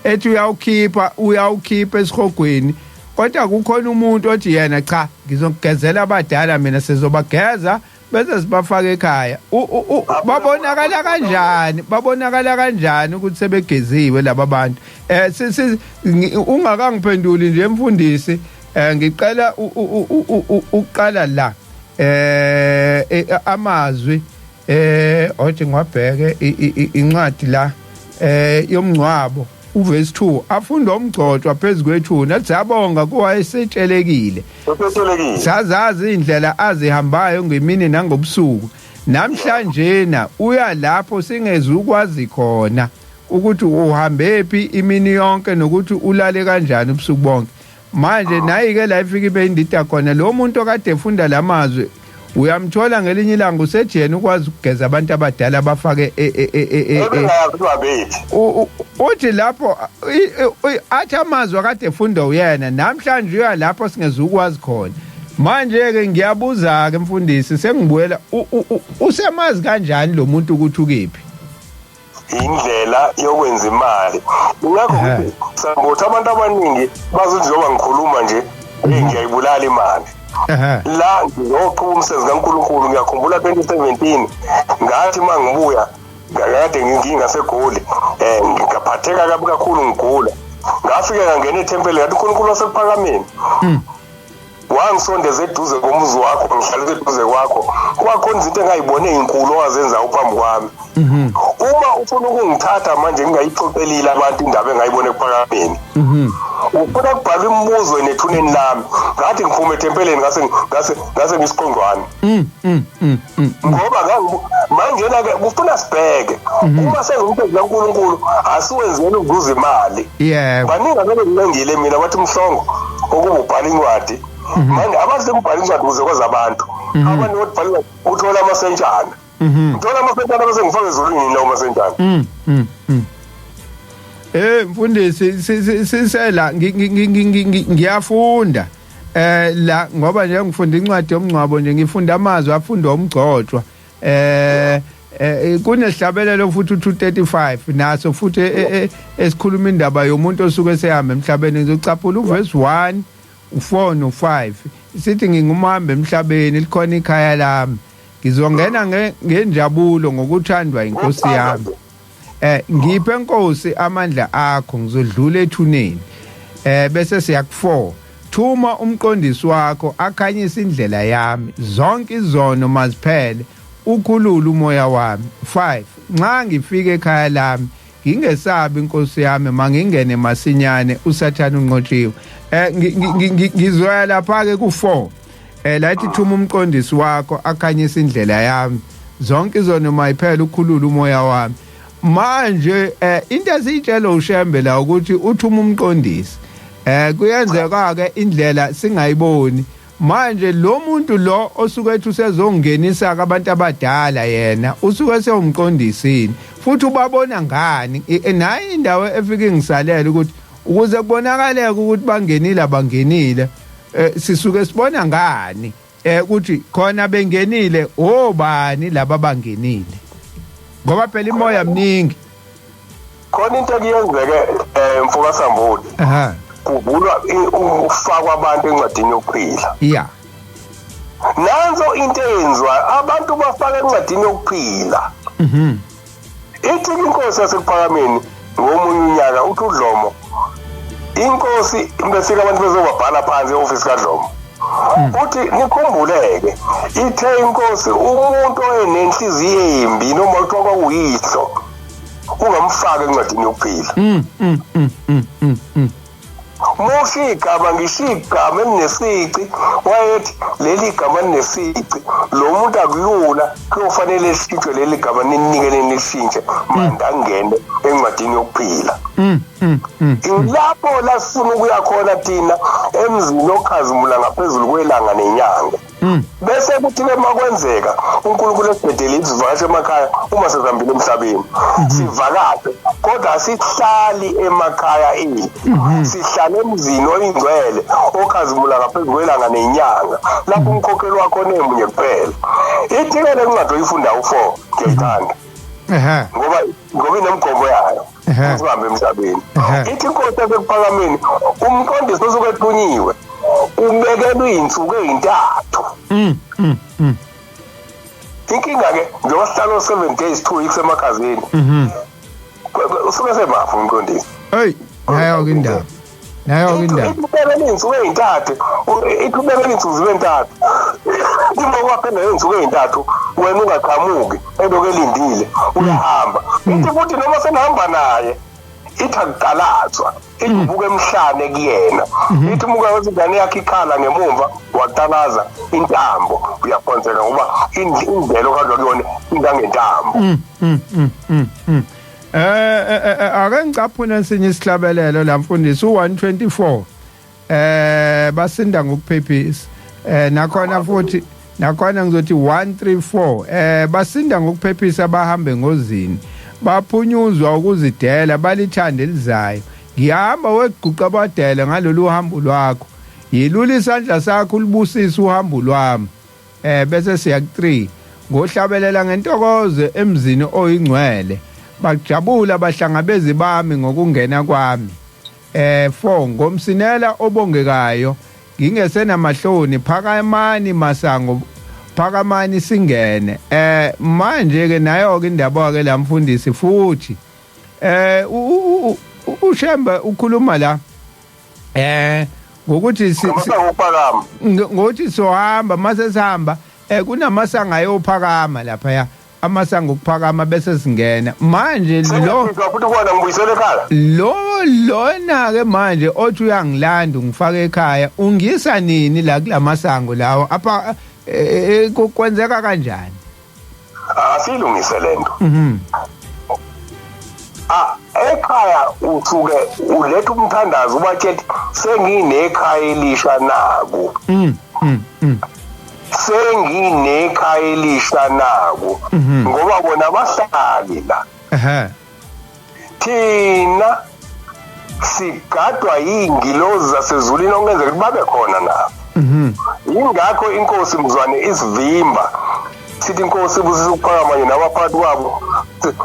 ethi uyawukhipha, uyawukhipha esihogweni, kodwa kukhona umuntu othi yena cha, ngizogezela abadala mina, sizobageza bese sibafaka ekhaya. Babonakala kanjani, babonakala kanjani ukuthi sebegeziwe laba bantu? Ungakangiphenduli nje mfundisi, ngicela uqala la amazwi othi ngiwabheke, incwadi la yomngcwabo, uverse 2, afundwa umgcotshwa phezu kwethuna, athi sabonga kuwayesetshelekile, sazazi indlela azihambayo ngemini nangobusuku. Namhlanje na uya lapho singezukwazi khona ukuthi uhambe phi imini yonke nokuthi ulale kanjani ubusuku bonke. Manje nayi ke la ifika ibe indida khona. Lo muntu okade efunda lamazwi uyamthola ngelinye ilanga usejeni, ukwazi ukugeza abantu abadala bafake. Uthi lapho athi amazwi akade efunda uyena, namhlanje uya lapho singezukwazi khona. Manje ke ngiyabuza ke mfundisi, sengibuyela, usemazi kanjani lo muntu ukuthi ukephi? Indlela yokwenza imali ingakho sambothi abantu abaningi bazi njengoba ngikhuluma nje, hey, ngiyayibulala imali la, ngizoqhuba umsebenzi kaNkulunkulu. Ngiyakhumbula 2017, ngathi mangibuya, ngakade ngingaseGoli, ngaphatheka kabi kakhulu, ngigula. Ngafika ngangena ethempelini, ngathi uNkulunkulu wasekuphakameni wangisondeza eduze komuzi wakho, ngihlale eduze kwakho, kwakhona izinto engayibone ezinkulu owazenza uphambi kwami. Uma ufuna ukungithatha manje ngingayixoxelile abantu indaba engayibona ekuphakameni, ufuna kubhalwa imibuzo nethuneni lami. Ngathi ngiphuma ethempelini, ngase ngisiqongwane, ngoba manje ke kufuna sibheke uma sengumsebenzi kaNkulunkulu, asiwenzeli ukuzuza imali. Baningi abebencengile mina, bathi Mhlongo, ukuba ubhala incwadi. Manje abahle kubhala incwadi ukuze kwazi abantu, abantu bobhala incwadi uthola amasentshana, uthola amasentshana bese ngifake ezulwini lawo masentshana. Mfundisi, sisela ngiyafunda la, ngoba nje ngifunda incwadi yomngcwabo nje, ngifunda amazwi afundwa umgcotshwa. Kunesihlabelelo futhi u235 naso futhi esikhuluma indaba yomuntu osuke esehamba emhlabeni. Ngizocaphula uverse 1, u4 no5. Sithi, "Ngingumhambi emhlabeni, likhona ikhaya lami, ngizongena ngenjabulo ngokuthandwa inkosi yami. Ngiphe Nkosi amandla akho, ngizodlula ethuneni." Bese siya ku4, "Thuma umqondisi wakho akhanyise indlela yami, zonke izono maziphele, ukhulule umoya wami." 5, "Nxa ngifika ekhaya lami, ngingesabi inkosi yami, mangingene masinyane, usathana unqotshiwe." Ngizoya lapha ke ku4, lathi, "Thuma umqondisi wakho akhanyise indlela yami, zonke izono mayiphele, ukhulule umoya wami." Manje into esiyitshela uShembe la ukuthi uthuma umqondisi, kuyenzeka ke indlela singayiboni. Manje lo muntu lo osuke ethi usezongenisa abantu abadala, yena usuke sewumqondisini, futhi ubabona ngani? Nayi indawo efike ngisalela ukuthi ukuze kubonakaleke ukuthi bangenile, abangenile, sisuke sibona ngani ukuthi khona bengenile, obani laba bangenile? Ngoba phela imoya mningi. Khona into ekuyenzeke, mfoka Sambuli. Kuvulwa, ufakwa abantu encwadini yokuphila. Nanso into eyenziwa, abantu bafaka encwadini yokuphila. Ithi inkosi yasekuphakameni ngomunye unyaka, uthi uDlomo, inkosi befika abantu bezobabhala phansi e-ofisi kaDlomo, uthi nikhumbuleke, ithe inkosi umuntu oyenenhliziyo embi noma kuthiwa kwakuyihlo. Ungamfaka encwadini yokuphila. Musho igama, ngisho igama elinesici, wayethi leli gama linesici, lo muntu akulula, kuyofanele lishintshwe leli gama, ninikele nishintshe manje angene encwadini yokuphila. Ilapho la sifuna ukuya khona thina, emzini okhazimula ngaphezulu kwelanga nenyanga. Bese kuthi ke makwenzeka uNkulunkulu esibhedele izivakashe emakhaya uma sesihambile emhlabeni, sivakashe, kodwa asihlali emakhaya ethu, sihlala emzini oyingcwele okhazimula ngaphezulu kwelanga nenyanga, lapho umkhokheli wakho nemunye kuphela. Ithi-ke le ncwadi oyifunda u-4, ngiyayithanda ngoba inemgomo yayo uhambe emhlabeni. Ithi inkosi yasekuphakameni, umqondisi osuke ethunyiwe ubekelwe iy'nsuku ey'ntathu. Inkinga-ke njengoba sihlala o-7 days 2 weeks emakhazeni, usuke semafu umqondisi. Hey, nayo-ke indaba, nayo-ke indaba. Ithi ubekele iy'nsuku ey'ntathu, ithi ubekele iy'nsuku zibe ntathu. Uma kwaphela iy'nsuku ey'ntathu wena ungaqhamuki, elokhu elindile, uyahamba. Ithi futhi noma senihamba naye, ithi akuqalatswa, ithi ubuka emhlane kuyena. Ithi umuka ukuthi ingane yakhe ikhala ngemumva, waqalaza intambo, uyaphonseka ngoba indlela okhanjwa kuyona ingangentambo. Ake ngicaphune esinye isihlabelelo la mfundisi, u124, basinda ngokuphephisa. Nakhona futhi, nakhona ngizothi 134, basinda ngokuphephisa, bahambe ngozini, baphunyuzwa ukuzidela, balithande elizayo. Ngihamba weguqa badele ngalolu hambo lwakho, yilula isandla sakho ulibusise uhambo lwami. Bese siya ku3, ngohlabelela ngentokozo emzini oyingcwele, bajabula abahlangabezi bami ngokungena kwami. 4, ngomsinela obongekayo ngingesenamahloni, phakamani masango, phakamani singene. Manje ke nayo ke indaba ke la mfundisi futhi, uShembe ukhuluma la ngokuthi Amasango okuphakama. Ngokuthi sohamba, mase sihamba kunamasango ayophakama lapha, ya, amasango okuphakama, bese singena manje lo Sengiyafika futhi kuwona, ngibuyisele ekhaya. Lo lona ke manje othi uyangilanda ungifaka ekhaya, ungisa nini la kulamasango lawo apha? Kwenzeka kanjani? Asilungise lento. Ah, ekhaya usuke uletha umthandazo, ubatshela senginekhaya elisha naku. Senginekhaya elisha naku. Ngoba bona bahlali la. Thina sigadwa yingilozi zasezulwini okungenzeka ukuthi babe khona nabo. Ingakho inkosi mzwane isivimba, sithi inkosi ibusisa ukuphakama nje nabaphakathi kwabo,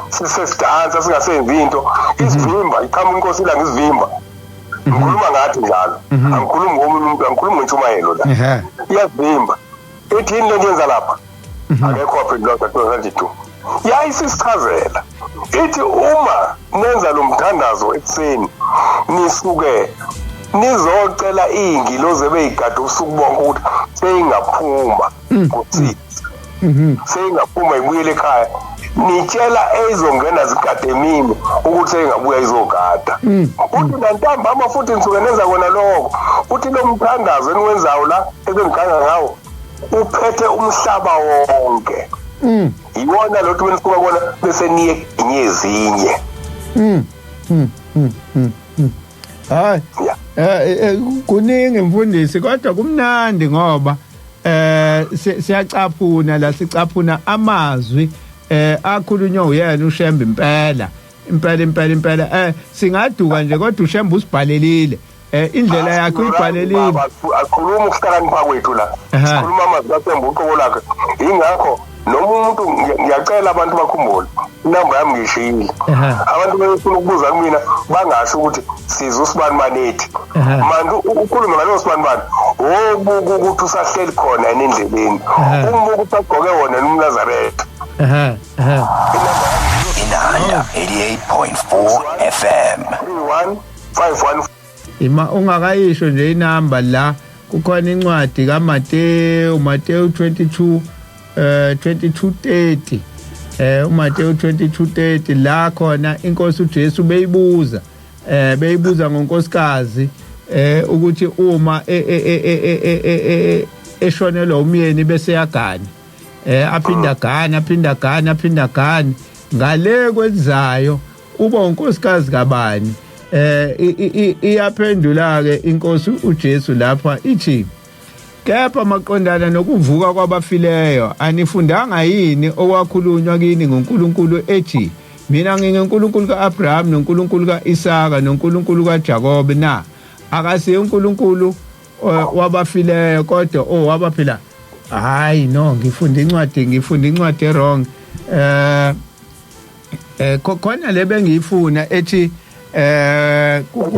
sisesidansa singasenzi into, isivimba iqhamuka inkosi ilanga isivimba. Ngikhuluma ngathi njalo, angikhulumi ngomunye umuntu, angikhulumi ngentshumayelo la. Iyasivimba, ithi yini lento yenza lapha? Akekho waphendula, sathi tu yayisisichazela, ithi uma nenza lo mthandazo ekuseni, nisuke nizocela iy'ngilozi ebeyigade ubusuku bonke ukuthi seyingaphuma ngo-6, seyingaphuma ibuyele ekhaya, nitshela eyizongena zigade emini ukuthi seyingabuya izogada. Uthi nantambama futhi nisuke nenza kona lokho. Uthi lo mthandazo eniwenzayo la esengikhanga ngawo uphethe umhlaba wonke, iwona lo thi benisuka kona bese niye ezinye. Hayi. Kuningi mfundisi, kodwa kumnandi ngoba siyacaphuna la, sicaphuna amazwi akhulunywa uyena uShembe impela impela impela impela. Singaduka nje, kodwa uShembe usibhalelile indlela yakhe, uyibhalelile. Akhuluma ukuhlakanipha kwethu la, sikhuluma amazwi kaShembe uqobo lakhe. Ingakho noma umuntu, ngiyacela abantu bakhumbule inamba yami, ngishiyile. Abantu befuna ukubuza kumina bangasho ukuthi siza usibani banethi. Manje ukhulume ngalowo sibani bani, wobuka ukuthi usahleli khona yini endleleni, umbuka usagqoke wona umNazaretha. Ehe ehe Inanda 88.4 FM. 31 51. Ima, ungakayisho nje inamba la, kukhona incwadi kaMateo, Mateo 22 22:30. uMateyu 22:30 la khona inkosi uJesu beyibuza beyibuza ngonkosikazi ukuthi uma eshonelwa umyeni bese yagana, aphinda gana, aphinda gana, aphinda gana, ngale kwenzayo uba unkosikazi kabani? Iyaphendula ke inkosi uJesu lapha ithi, kepha maqondana nokuvuka kwabafileyo anifundanga yini okwakhulunywa kini ngoNkulunkulu ethi, mina nginguNkulunkulu kaAbraham noNkulunkulu kaIsaka noNkulunkulu kaJakobe na? Akasiye uNkulunkulu wabafileyo kodwa owabaphila. Hayi no, ngifunda incwadi wrong. Khona le bengiyifuna ethi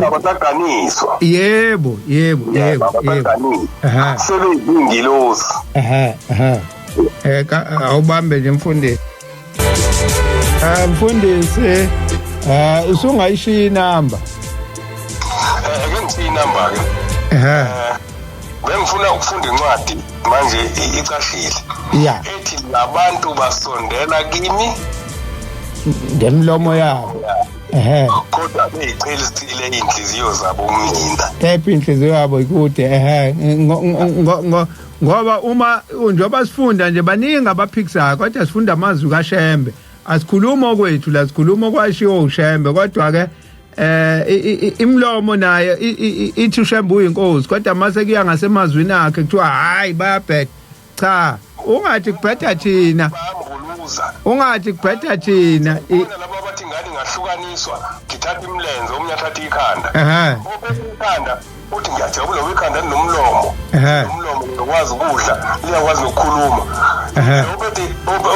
abasaganiswa. Yebo yebo yebo yebo, sebezingilosi. Awubambe nje mfundisi. Mfundisi, usungayishiya inamba. Ake ngishiye inamba ke. Bengifuna ukufunda incwadi manje icashile. Ethi labantu basondela kimi ngemlomo yabo. Kodwa beyiqhelisile inhliziyo zabo kumina. Kepha inhliziyo yabo ikude. Ngoba uma njengoba sifunda nje baningi abaphikisayo, kodwa sifunda amazwi kaShembe. Asikhuluma okwethu la, sikhuluma okwashiwo uShembe, kodwa ke imlomo naye ithi uShembe uyinkosi, kodwa mase kuya ngasemazwini akhe kuthiwa hayi bayabheda. Cha, ungathi kubheda thina, ungathi kubheda thina. Laba bathi ngani ngahlukaniswa, ngithatha imlenze omunye athatha ikhanda. Ikhanda uthi ngiyajabula ikhanda linomlomo, umlomo ngiyakwazi ukudla, liyakwazi nokukhuluma.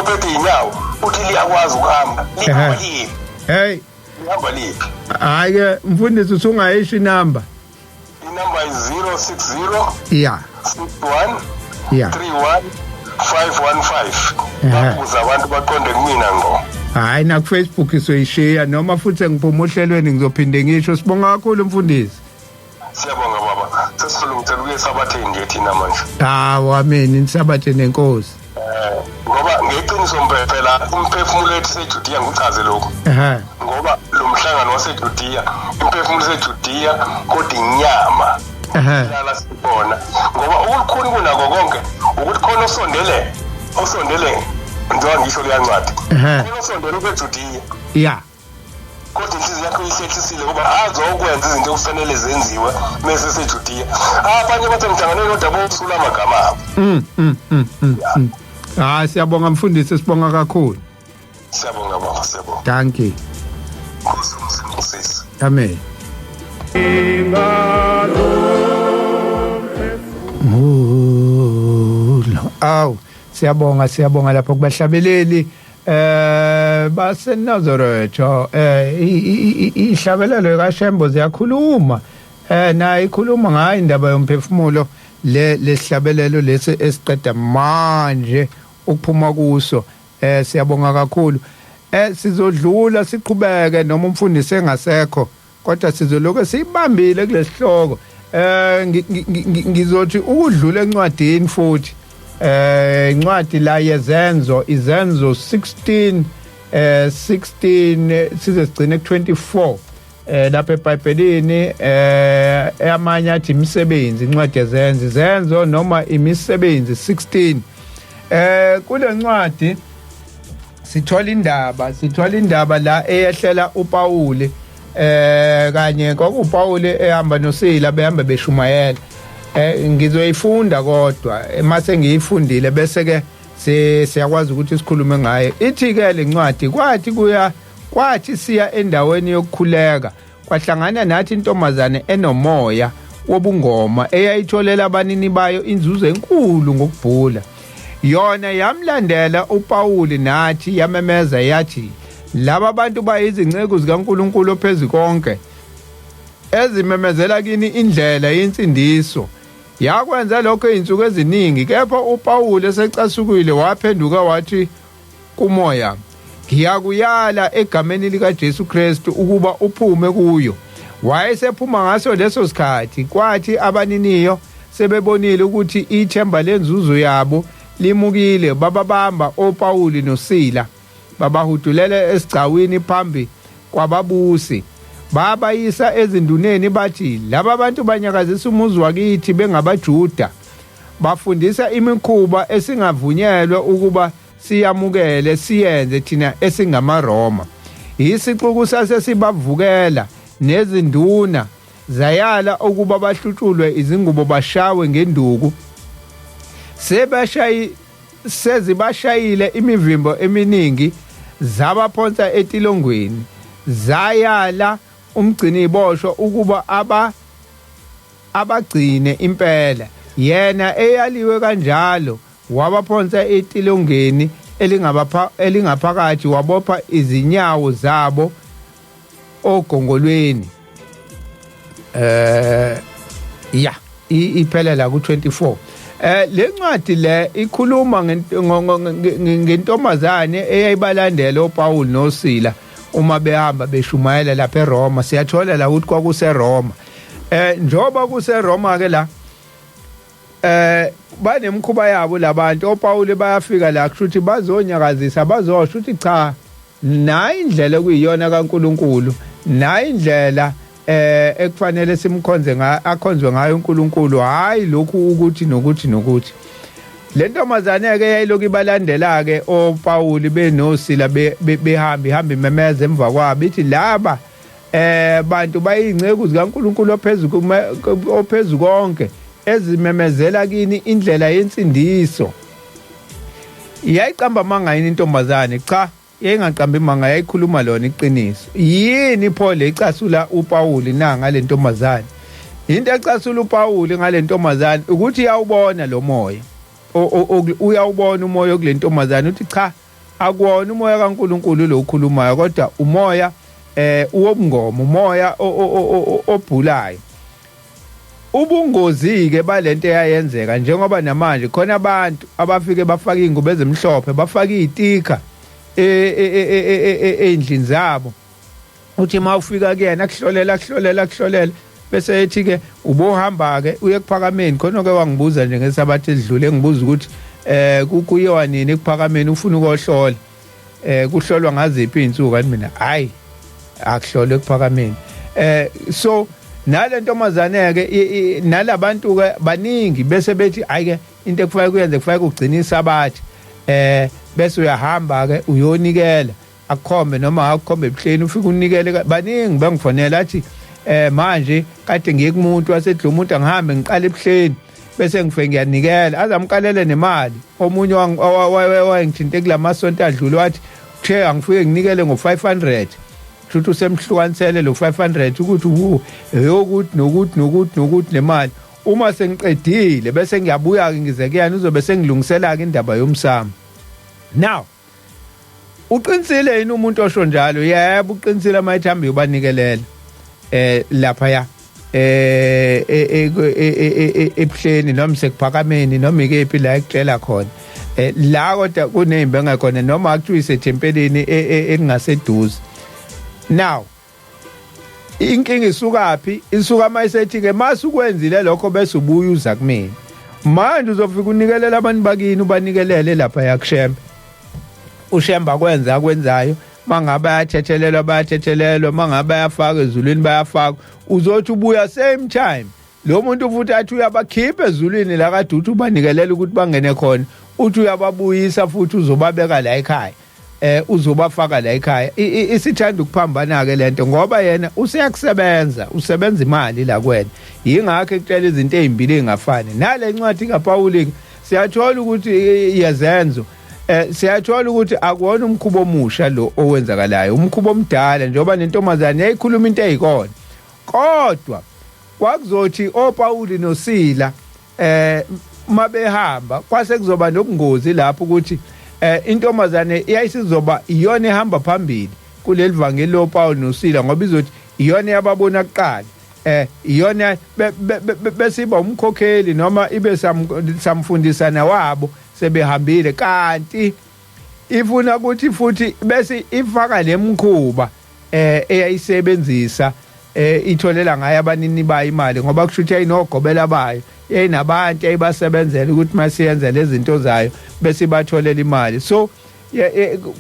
Ophethe inyawo uthi liyakwazi ukuhamba, lihamba liphi? Hey, lihamba liphi? Hayi ke mfundisi, usungayisho inamba. Inamba is 060 yeah 61 yeah 31 515. Babuza abantu baqonde kumina ngqo. Hayi, na ku Facebook isoyishiya noma futhi ngiphuma ohlelweni ngizophinde ngisho. Sibonga kakhulu mfundisi. Siyabonga baba. Sesilungisela ukuya esabatheni nje thina manje. Hawu, amen, nisabathe nenkosi. Ngoba ngeqiniso phela umphefumulo wethu seJudiya, ngikuchaze lokho. Ngoba lo mhlangano waseJudiya, umphefumulo seJudiya kodwa inyama lala sibona. Ngoba okukhulu kunako konke ukuthi khona osondele njengoba ngisho leya ncwadi, khona osondele kweJudiya. Yeah. Kodwa inhliziyo yakho ihlehlisile ngoba azokwenza izinto okufanele zenziwe mase seJudiya. Abanye bathi ngihlanganele kodwa bosula amagama abo. Hayi, siyabonga mfundisi, sibonga kakhulu. Siyabonga baba, siyabonga. Thank you. Amen. Aw, siyabonga, siyabonga lapho kubahlabeleli baseNazaretha. Ihlabelelo kaShembo ziyakhuluma, naye ikhuluma ngayo indaba yomphefumulo le lesihlabelelo lesi esiqeda manje ukuphuma kuso. Siyabonga kakhulu. Sizodlula siqhubeke noma umfundisi engasekho, kodwa sizoloke sibambile kulesihloko. Ngizothi ukudlula encwadini futhi, incwadi la yezenzo, izenzo 16 16 size sigcine ku24 lapha eBhayibhelini. Amanye athi imisebenzi, incwadi yezenzo, izenzo noma imisebenzi 16. Kule ncwadi sithola indaba la eyehlela uPauli, kanye kwakuPauli ehamba noSila behamba beshumayela. Ngizoyifunda kodwa mase ngiyifundile bese ke siyakwazi ukuthi sikhulume ngayo. Ithi ke lencwadi, kwathi siya endaweni yokukhuleka, kwahlangana nathi intombazane enomoya wobungoma eyayitholela abanini bayo inzuzo enkulu ngokubhula. Yona yamlandela uPauli nathi yamemeza yathi, laba bantu bayizinceku zikaNkulunkulu ophezukonke, ezimemezela kini indlela yensindiso. Yakwenza lokho izinsuku eziningi, kepha uPauli esecasukile waphenduka wathi kumoya, ngiyakuyala egameni likaJesu Kristu ukuba uphume kuyo. Wayesephuma ngaso leso sikhathi. Kwathi abaniniyo sebebonile ukuthi ithemba lenzuzo yabo limukile, bababamba oPauli noSila, Babahudulela esigcawini phambi kwababusi, babayisa ezinduneni, bathi laba bantu banyakazisa umuzi wakithi bengabaJuda, bafundisa imikhuba esingavunyelwe ukuba siyamukele siyenze thina esingamaRoma. Isixuku sase sibavukela, nezinduna zayala ukuba bahlutshulwe izingubo bashawe ngenduku. Sezibashayile imivimbo eminingi, zabaphonsa etilongweni. Zayala umgciniboshwa ukuba abagcine impela. Yena eyaliwe kanjalo wabaphonsa etilongeni elingaphakathi, wabopha izinyawo zabo ogongolweni. Ya, iphelela ku-24. Le ncwadi le ikhuluma ngentombazane eyayibalandela oPaul noSila uma behamba beshumayela lapha eRoma. Siyathola la ukuthi kwakuseRoma. Njoba kuseRoma ke la, banemkhuba yabo labantu. OPaul bayafika la, kusho ukuthi bazonyakazisa, bazosho ukuthi cha, nayi indlela okuyiyona kaNkuluNkulu, nayi indlela ekufanele simkhonze ngayo, akhonzwe ngayo uNkulunkulu, hayi lokhu ukuthi nokuthi nokuthi. Le ntombazane ke yayilokhu ibalandela ke oPaul benoSila behamba ihamba imemeza emva kwabo, ithi laba bantu bayingceku zikaNkuluNkulu ophezulu konke, ezimemezela kini indlela yensindiso. Yayiqamba amanga yini intombazane? Cha, yayingaqambi manga, yayikhuluma lona iqiniso. Yini pho le icasula uPaul na ngale ntombazane? Into ecasula uPaul ngale ntombazane ukuthi uyawubona lo moya, uyawubona umoya kule ntombazane, uthi cha, akuwona umoya kaNkuluNkulu lo ukhulumayo, kodwa umoya uwobungoma, umoya obhulayo. Ubungozi ke balento eyayenzeka, njengoba namanje khona abantu abafike bafaka ingubo ezimhlophe, bafaka izitika ey'ndlini zabo, uthi uma ufika kuyena akuhlolela akuhlolela akuhlolela, bese ethi ke ubohamba ke uye ekuphakameni. Khona ke wangibuza nje ngesabatha edlule, ngibuza ukuthi kuyiwa nini ekuphakameni, ufuna ukuhlola, kuhlolwa ngaziphi izinsuku? Kanti mina hayi, akuhlolwe ekuphakameni. So nale ntombazane ke nalabantu ke baningi bese bethi hayi ke, into ekufanele kuyenze kufanele kugcina isabatha, bese uyahamba ke uyonikela, akukhombe noma akukhombe ebuhleni, ufike unikele. Baningi bangifonela athi manje kade ngiye kumuntu wasethi lo muntu angihambe ngiqale ebuhleni bese ngifike ngiyanikela, azamkalele nemali. Omunye wayengithinte kulamasonto adlule wathi kuthe angifike nginikele ngo-500, kusho usemhlukanisele lo 500 ukuthi eyokuthi nokuthi nokuthi nokuthi nemali. Uma sengiqedile bese ngiyabuya-ke ngize kuyena, uzobe sengilungisela-ke indaba yomsamo. Now, uqinisile yini umuntu osho njalo? Yebo, uqinisile uma ethi hambe uyobanikelela lapha ya ebuhleni noma sekuphakameni noma ikephi la ekutshela khona la, kodwa kuneyimbe khona noma kuthiwa isethempelini elingaseduze. Now, inkinga isukaphi? Isuka mayisethi ke masukwenzile lokho bese ubuya uza kumina. Manje uzofika unikelela abantu bakini, ubanikelele lapha yakushembe, ushemba akwenza akwenzayo, mangabe bayathethelelwa bayathethelelwa, mangabe bayafaka ezulwini bayafaka. Uzothi ubuya same time, lo muntu futhi athi uyabakhipha ezulwini la kade uthi ubanikelela ukuthi bangene khona, uthi uyababuyisa futhi uzobabeka la ekhaya, uzobafaka la ekhaya. Isithanda ukuphambana ke lento, ngoba yena useyakusebenza, usebenza imali la kuwena, yingakho ekutshela izinto ezimbili ezingafani. Nale ncwadi kaPaul siyathola ukuthi yezenzo, siyathola ukuthi akuwona umkhubo omusha lo owenzakalayo, umkhubo omdala, njengoba nentombazane yayikhuluma into eyikona. Kodwa kwakuzothi oPaul noSila mabehamba kwase kuzoba nobungozi lapho ukuthi intombazane iyayisizoba iyona ehamba phambili kuleli vangeli loPaul noSila, ngoba izothi iyona yababona kuqala, iyona besiba umkhokheli noma ibe samfundisana wabo sebehambile, kanti ifuna ukuthi futhi bese ifaka lemkhuba eyayisebenzisa, itholela ngayo abanini bayo imali, ngoba kusho ukuthi yayinogobela bayo, yayinabantu eyibasebenzela ukuthi masiyenza lezi zinto zayo bese ibatholela imali. So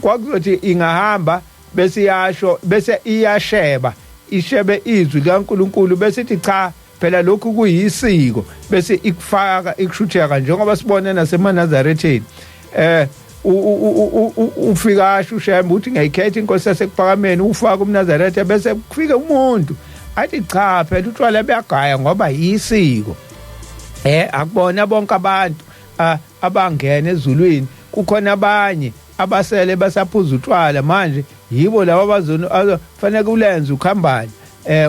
Kwakuzothi ingahamba bese iyasho, bese iyasheba, ishebe izwi likaNkuluNkulu, bese ithi cha phela lokhu kuyisiko, bese ikufaka ikushutheka njengoba sibone naseManazaretheni. Ufika asho uShembe uthi ngiyayikhetha inkosi yasekuphakameni, ufaka umNazaretha, bese kufika umuntu athi cha phela utshwala buyagaya ngoba yisiko. Akubona bonke abantu abangena ezulwini, kukhona abanye abasele basaphuza utshwala. Manje yibo laba abazona fanele ulenze ukhambane.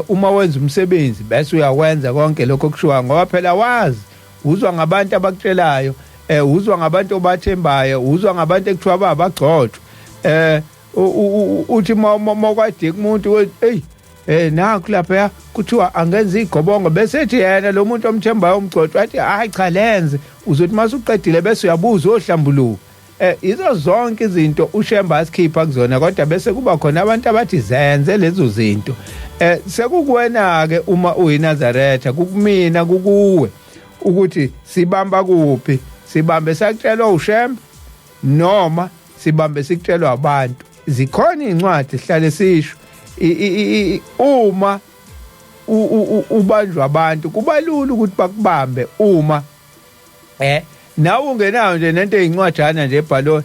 Uma wenza umsebenzi bese uyawenza konke lokho okushiwa, ngoba phela wazi uzwa ngabantu abakutshelayo, uzwa ngabantu obathembayo, uzwa ngabantu ekuthiwa babagcotshwa. Uthi mawukade kumuntu, hey nakho lapha kuthiwa angenza igobongo, bese ethi yena lo muntu omthembayo umgcotshwa athi hayi cha lenze. Uzothi masuqedile bese uyabuza ohlambuluka. Izo zonke izinto uShembe asikhipha kuzona, kodwa bese kuba khona abantu abathi zenze lezo zinto. Sekukuwena ke uma uyiNazaretha, kukumina kukuwe ukuthi sibamba kuphi, sibambe sakutshelwa uShembe noma sibambe sikutshelwa abantu. Zikhona incwadi sihlale sisho, uma ubanjwa abantu kubalula ukuthi bakubambe uma nawe ungenayo nje nento eyincwajana nje ebhalo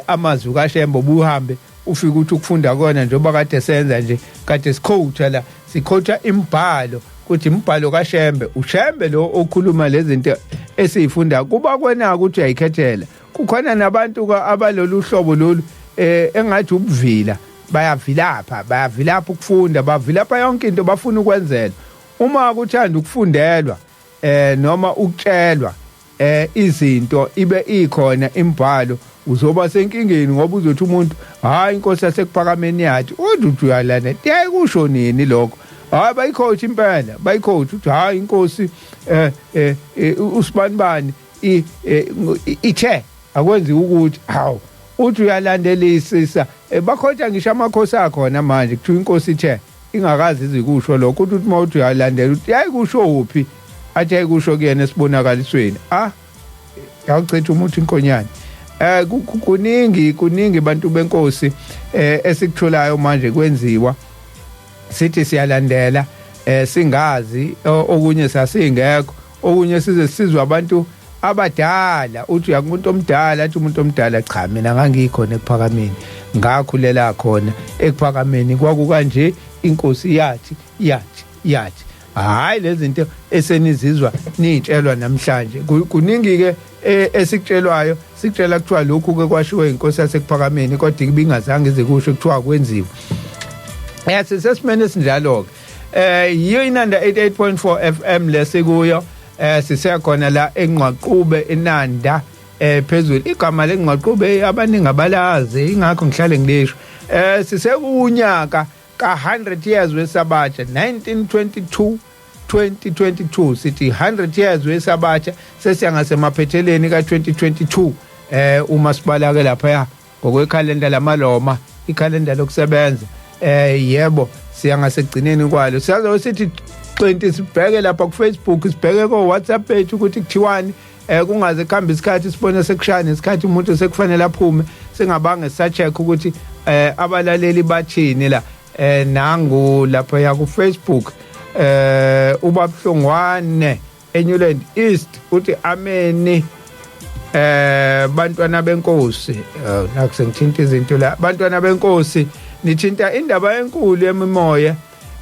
amazwi kaShembe, ubuhambe ufike uthi ukufunda kona njengoba kade senza nje, kade sikhotha la, sikhotha imibhalo, kuthi imibhalo kaShembe, uShembe lo okhuluma lezi zinto esizifunda. Kuba kwena ukuthi uyayikhethela. Kukhona nabantu abalolu hlobo lolu engathi ubuvila, bayavilapha, bayavilapha ukufunda, bavilapha yonke into bafuna ukwenzela. Uma kuthanda ukufundelwa noma ukutshelwa izinto ibe ikhona imibhalo, uzoba senkingeni, ngoba uzothi umuntu hayi inkosi yasekuphakameni yathi, uthi uyalana yayikusho nini lokho? Hayi bayicoach impela, bayicoach uthi hayi inkosi usibanibani ithe akwenzi ukuthi hawu, uthi uyalandelisisa. Bakhotha ngisho amakhosi akhona manje, kuthiwa inkosi ithe ingakazi izikusho lokho, uthi uma uthi uyalandela uthi yayikusho uphi, athi yayikusho kuyena esibonakalisweni. Yawuchitha umuthi inkonyane. Kuningi bantu benkosi esikutholayo manje kwenziwa, sithi siyalandela singazi, okunye sasingekho, okunye size sizwe abantu abadala. Uthi uyakumuntu omdala, athi umuntu omdala cha mina ngangikhona ekuphakameni, ngakhulela khona ekuphakameni, kwakukanje inkosi yathi yathi yathi. Hayi lezi zinto esenizizwa nitshelwa namhlanje. Kuningi ke esikutshelwayo, sikutshela kuthiwa lokhu ke kwashiwo inkosi yasekuphakameni, kodwa ibingazange ize kusho, kuthiwa kwenziwa. Sisesimene esinjalo ke. Yiyo Inanda 88.4 FM lesikuyo, sisekhona la eNgqwaqube eNanda phezulu. Igama leNgqwaqube abaningi abalazi, ingakho ngihlale ngilisho. Sisekunyaka ka 100 years wesabatha, 1922 2022, sithi 100 years wesabatha, sesiya ngasemaphetheleni ka 2022. Uma sibala ke lapha ngokwekhalenda lamaloma, ikhalenda lokusebenza, yebo siya ngasekugcineni kwalo. Siyazo sithi qinti sibheke lapha ku Facebook, sibheke ko WhatsApp page ukuthi kuthiwani, kungaze kuhambe isikhathi sibone sekushaya isikhathi umuntu sekufanele aphume, singabange sa-check ukuthi abalaleli bathini la. Nangu lapha ya ku Facebook, uBabhlongwane eNewland East uthi ameni bantwana benkosi. Nakho sengithinta izinto la, bantwana benkosi, nithinta indaba enkulu yemimoya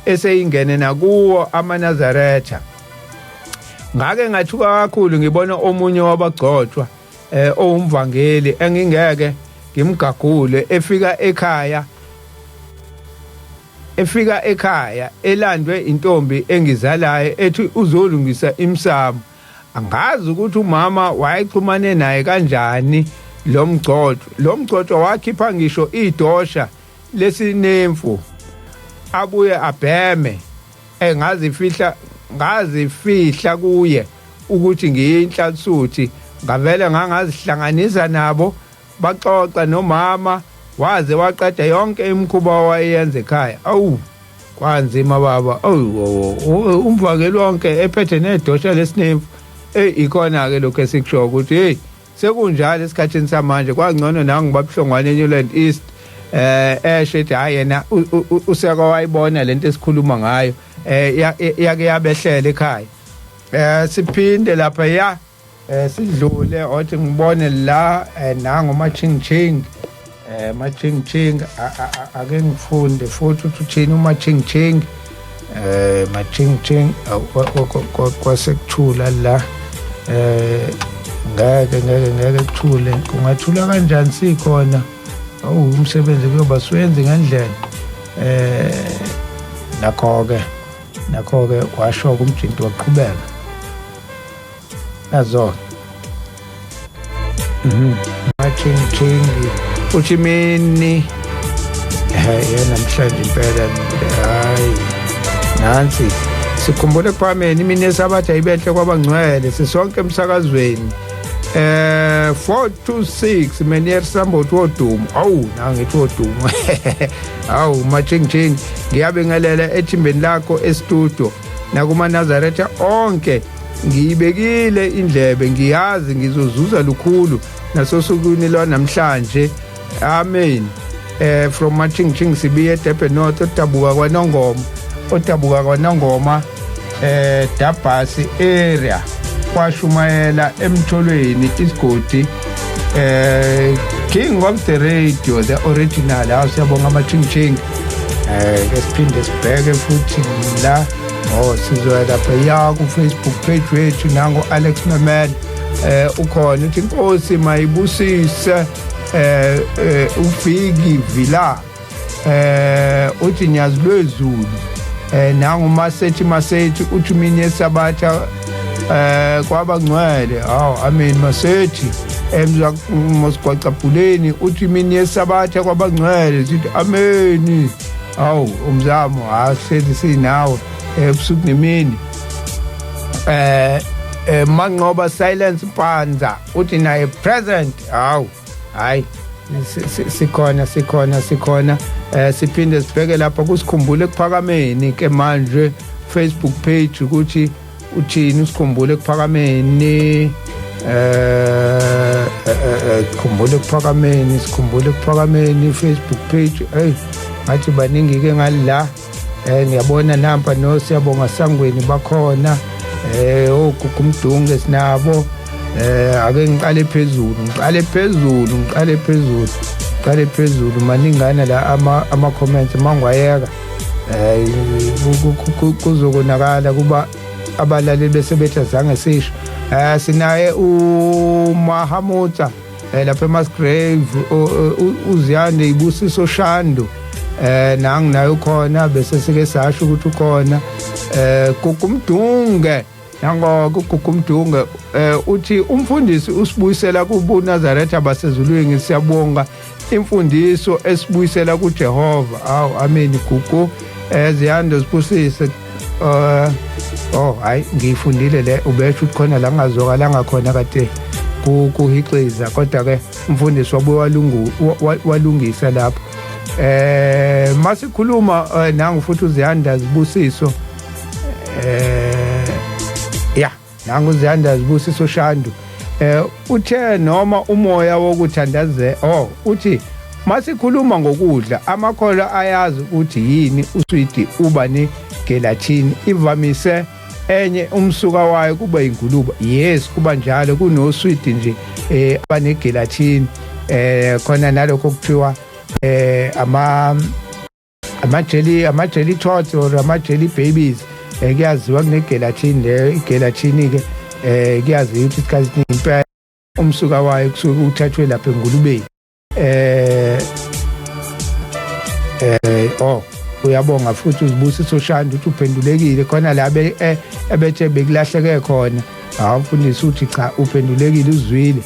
eseyingene nakuwo amaNazaretha. Ngake ngathuka kakhulu ngibona omunye wabagcotshwa owumvangeli engingeke ngimgagule efika ekhaya elandwe intombi engizalayo, ethi uzolungisa imsamo. Angazi ukuthi umama wayexhumane naye kanjani lo mgcotshwa. Lo mgcotshwa wakhipha ngisho idosha lesinemfu abuye abheme. Ngazifihla kuye ukuthi ngiyinhlansuthi, ngavele ngangazihlanganisa nabo, baxoxa nomama waze waqeda yonke imikhuba wayeyenza ekhaya. Awu kwanzima baba, awu umvangeli wonke ephethe nedosha lesinemfu. Ikhona ke lokho esikusho ukuthi hey Sekunjalo esikhathini samanje kwangcono nangu babuhlongwane eNewland East esho ethi hayi yena useke wayibona lento esikhuluma ngayo, yake yabehlela ekhaya. Siphinde lapha ya sidlule othi ngibone la nangu maching ching, maching ching, ake ngifunde futhi uthi uthini umaching ching. Maching ching kwasekuthula la, ngeke kuthule, kungathula kanjani sikhona? Awu, umsebenzi kuyoba siwenze ngendlela. Nakho-ke washo kumjinto waqhubeka nazo. Maching ching uthi mini namhlanje impela, hayi nansi sikhumbule kuphameni imini yesabatha ibenhle kwabangcwele sisonke emsakazweni. 426 Menier Sambothi wodumo. Awu, nangithi wodumo. Awu maching ching, ngiyabingelela ethimbeni lakho e-studio nakuma Nazaretha onke. Ngiyibekile indlebe, ngiyazi ngizozuza lukhulu nasosukwini lwanamhlanje. Amen. From Maching Ching sibiye Durban North, odabuka kwaNongoma, Dabhasi area, kwashumayela emtholweni isigodi. King of the radio, the original. Hawu, siyabonga Maching Ching. Ke siphinde sibheke futhi la, oh sizoya lapha ya ku Facebook page wethu, nango Alex Memel ukhona, uthi inkosi mayibusise ufiki Villa, uthi nyazi lwezulu. Nangu Masethi uthi mini yesabatha kwabangcwele. Hawu, amen Masethi. Emza mosigwacabhuleni uthi mini yesabatha kwabangcwele, sithi ameni. Hawu umzamo, asihlezi sinawe ebusuku nemini. Manqoba Silence Panza uthi naye present. Hawu, hayi sikhona sikhona sikhona. Siphinde sibheke lapha kusikhumbule ekuphakameni ke manje Facebook page ukuthi uthini usikhumbule ekuphakameni. Khumbule ekuphakameni, sikhumbule ekuphakameni Facebook page. Hey, ngathi baningi ke ngala. Ngiyabona nampa no siyabonga sangweni bakhona, oGugumdunge sinabo. Ake ngiqale phezulu, ngiqale phezulu, ngiqale phezulu, ngiqale phezulu, maningana la ama comments. Mangwayeka kuzokonakala kuba abalaleli bese bethi azange sisho. Sinaye uMahamutsa lapha eMasgrave, uZiyande Ibusiso Shando, nangu naye ukhona, bese sike sasho ukuthi ukhona. Gugumdunge, nango Gugumdunge, uthi umfundisi usibuyisela kubuNazaretha basezulwini, siyabonga imfundiso esibuyisela kuJehova. Awu, amen Gugu. Ziyando sibusise. Oh hayi, ngiyifundile le, ubesho ukuthi khona la ngazwakalanga khona kade kuhixiza, kodwa ke umfundisi wabuye walungisa lapho. Masikhuluma nangu futhi uZiyanda Zibusiso, ya nangu uZiyanda Zibusiso Shandu, uthe noma umoya wokuthandaze, oh uthi masikhuluma ngokudla amakholwa ayazi ukuthi yini uswidi, uba ne gelatin ivamise enye umsuka wayo kuba ingulube. Yes, kuba njalo, kunoswidi nje abanegelatin, khona nalokho kuthiwa ama jelly tots or ama jelly babies, kuyaziwa kunegelatin leyo. Igelatin ke kuyaziwa ukuthi isikhathi esiningi impela umsuka wayo kusuke uthathwe lapha engulubeni. Oh uyabonga futhi uzibusiso Shanda, uthi uphendulekile khona la ebethe bekulahleke khona. Hawu mfundisi, uthi cha, uphendulekile, uzwile.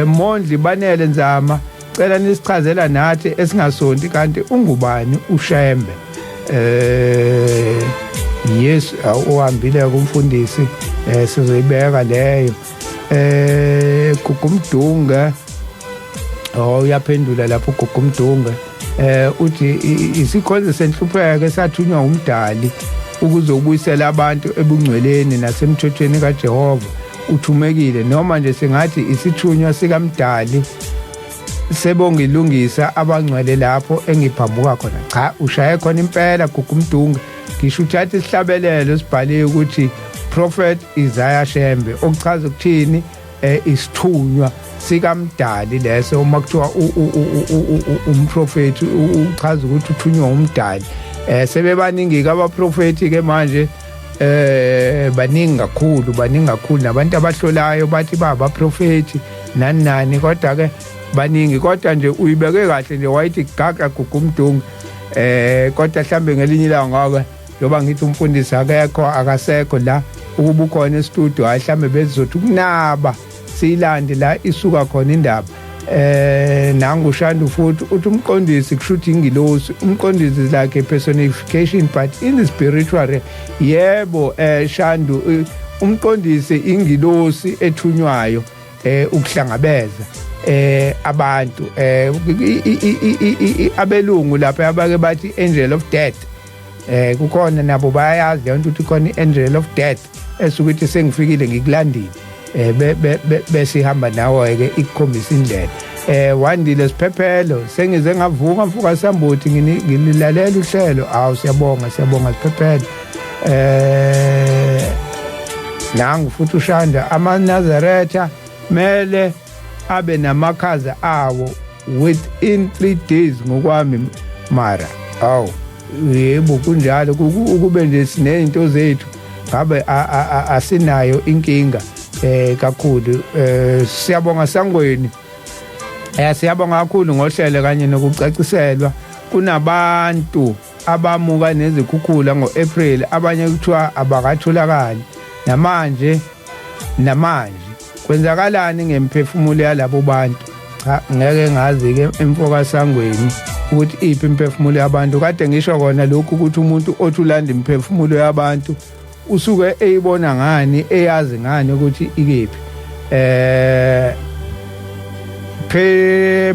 Mondli Banele Nzama, cela nisichazela nathi esingasonti kanti ungubani uShembe? Yes, uhambile kumfundisi, sizoyibeka leyo. Gugumdunge, oh uyaphendula lapho Gugumdunge, uthi isikhonze senhlupheko esathunywa umdali ukuzobuyisela abantu ebungcweleni nasemthethweni kaJehova. Uthumekile noma nje singathi isithunywa sikaMdali sebongilungisa abangcwele lapho engiphambuka khona. Cha, ushaye khona impela, Gugumdunge. Ngisho uthatha isihlabelelo sibhaliwe ukuthi Prophet Isaiah Shembe, okuchaza ukuthini? Isithunywa sikaMdali leso. Uma kuthiwa umprofeti, uchaza ukuthi uthunywa umdali. Sebebaningi ke abaprofeti ke manje, baningi kakhulu, baningi kakhulu, nabantu abahlolayo bathi ba abaprofeti nani nani, kodwa ke baningi. Kodwa nje uyibeke kahle nje, wayithi gaga, Gugumdungu. Kodwa mhlambe ngelinye ilanga ngoba njoba ngithi umfundisi akekho, akasekho la, ukuba ukhona e-studio, hayi, mhlambe bezothi ukunaba siyilande la isuka khona indaba. Nangu Shandu futhi uthi umqondisi kushuthi ingilosi. Umqondisi is like a personification but in the spiritual realm. Yebo, Shandu, umqondisi ingilosi ethunywayo ukuhlangabeza abantu, abelungu lapha abake bathi angel of death. Kukhona nabo bayayazi leyo nto ukuthi khona i-angel of death esuke ithi sengifikile, ngikulandile, bese ihamba nawe ke ikukhombisa indlela. Wandile Siphephelo, sengize ngavuka mfuka sambuthi, ngililalela uhlelo. Awu, siyabonga, siyabonga, Siphephelo. Nangu futhi ushanda, amaNazaretha mele abe namakhaza awo within 3 days ngokwami mara. Awu, yebo, kunjalo. Ukube nje sinezinto zethu ngabe asinayo inkinga kakhulu. Siyabonga sangweni, siyabonga kakhulu ngohlelo kanye nokucaciselwa. Kunabantu abamuka nezikhukhula ngo-April, abanye kuthiwa abakatholakali namanje. Namanje kwenzakalani ngemphefumulo yalabo bantu? Cha, ngeke ngazi ke emfoka sangweni ukuthi iphi imphefumulo yabantu. Kade ngisho kona lokhu ukuthi umuntu othi ulanda imphefumulo yabantu usuke eyibona ngani, eyazi ngani ukuthi ikephi?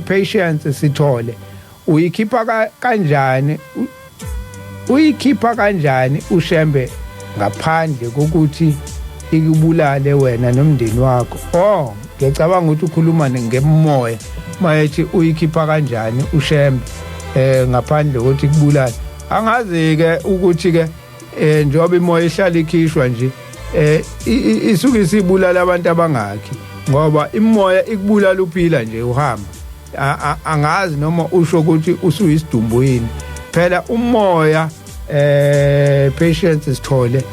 Patience Sithole, uyikhipha kanjani, uyikhipha kanjani uShembe ngaphandle kokuthi ikubulale wena nomndeni wakho? Oh, ngiyacabanga ukuthi ukhuluma ngemoya mayethi uyikhipha kanjani uShembe ngaphandle kokuthi ikubulale. Angazi ke ukuthi ke njengoba imoya ihlala ikhishwa nje, isuke isibulala abantu abangakhi, ngoba imoya ikubulala uphila nje uhamba. Angazi noma usho ukuthi usuyisidumbu yini. Phela umoya, Patience Sithole,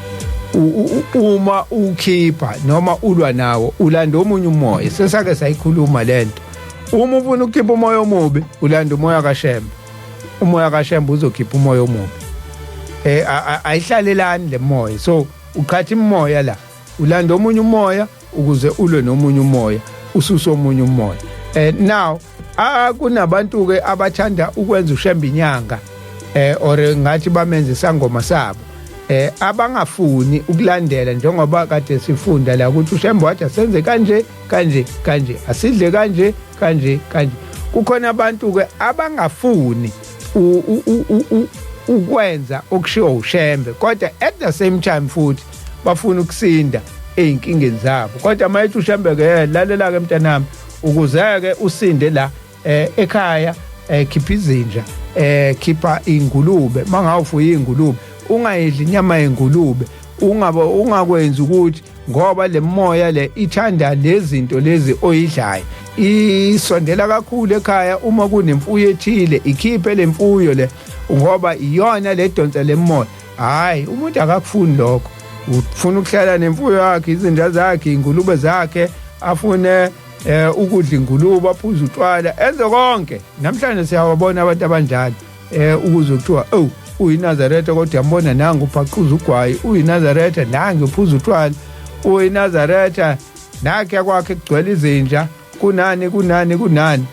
uma ukhipha noma ulwa nawo ulanda omunye umoya. Sesake sayikhuluma lento. Uma ufuna ukukhipha umoya omubi, ulanda umoya kaShembe. Umoya kaShembe uzokhipha umoya omubi. Ayihlalelani le moya, so uqhatha imoya la, ulanda omunye umoya ukuze ulwe nomunye umoya, ususe omunye umoya. Now kunabantu ke abathanda ukwenza uShembe inyanga, or ngathi bamenza isangoma sabo, abangafuni ukulandela njengoba kade sifunda la ukuthi uShembe wathi asenze kanje kanje kanje, asidle kanje kanje kanje. Kukhona abantu ke abangafuni ukwenza okushiwo uShembe, kodwa at the same time futhi bafuna ukusinda ezinkingeni zabo. Kodwa mayethi uShembe ke, lalela ke mntanami, ukuze ke usinde la ekhaya, khipha izinja, khipha ingulube mangawufuya ingulube, ungayidli inyama yengulube, ungabe ungakwenzi ukuthi, ngoba le moya le ithanda lezi zinto lezi oyidlayo, isondela kakhulu ekhaya uma kunemfuyo ethile, ikhiphe lemfuyo le ngoba iyona le donsa lemoya. Hayi, umuntu akakufuni lokho, ufuna ukuhlala nemfuyo yakhe, izinja zakhe, ingulube zakhe, afune ukudla ingulube, aphuze utshwala, enze konke. Namhlanje siyawabona abantu abanjalo, ukuze kuthiwa, oh, uyiNazaretha, kodwa uyambona nangu uphaquza ugwayi, uyiNazaretha nangu uphuza utshwala, uyiNazaretha nakhe kwakhe kugcwele izinja, kunani kunani kunani.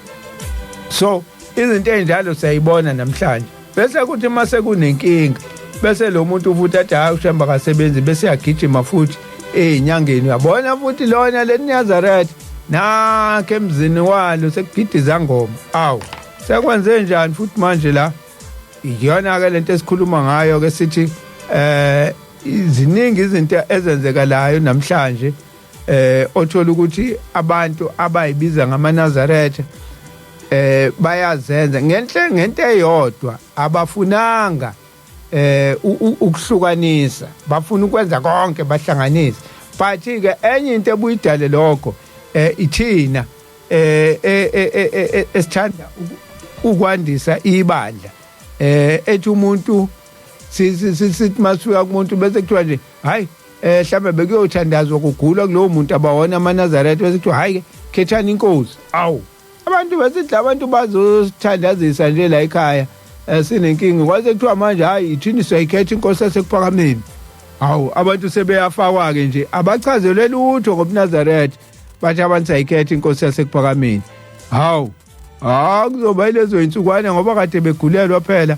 So izinto ey'njalo siyayibona namhlanje. Bese kuthi mase kunenkinga, bese lo muntu futhi athi, hayi, uShembe akasebenzi, bese yagijima futhi ey'nyangeni. Uyabona futhi lona le Nazareth nakhe emzini walo sekugida izangoma. Awu, sekwenze njani futhi manje la? Iyona ke lento esikhuluma ngayo ke, sithi ziningi izinto ezenzekalayo namhlanje. Othola ukuthi abantu abayibiza ngamaNazaretha bayazenza ngenhle ngento eyodwa, abafunanga ukuhlukanisa, bafuna ukwenza konke bahlanganise. But ke enye into ebuyidale lokho ithina esithanda ukwandisa ibandla, ethi umuntu sithi masifika kumuntu bese kuthiwa nje hayi, mhlawumbe bekuyothandazwa kugulwa kulowo muntu abawona amaNazaretha, bese kuthiwa hayi ke, khethani inkosi. Awu, abantu besithi abantu bazosithandazisa nje la ekhaya, sinenkinga, kwase kuthiwa manje hayi, ithini, siyayikhetha inkosi yasekuphakameni. Hawu, abantu sebeyafakwa ke nje, abachazelwe lutho ngobuNazaretha, bathi abantu sayikhetha inkosi yasekuphakameni. Hawu, ha, kuzoba yilezo insukwana ngoba kade begulelwa phela,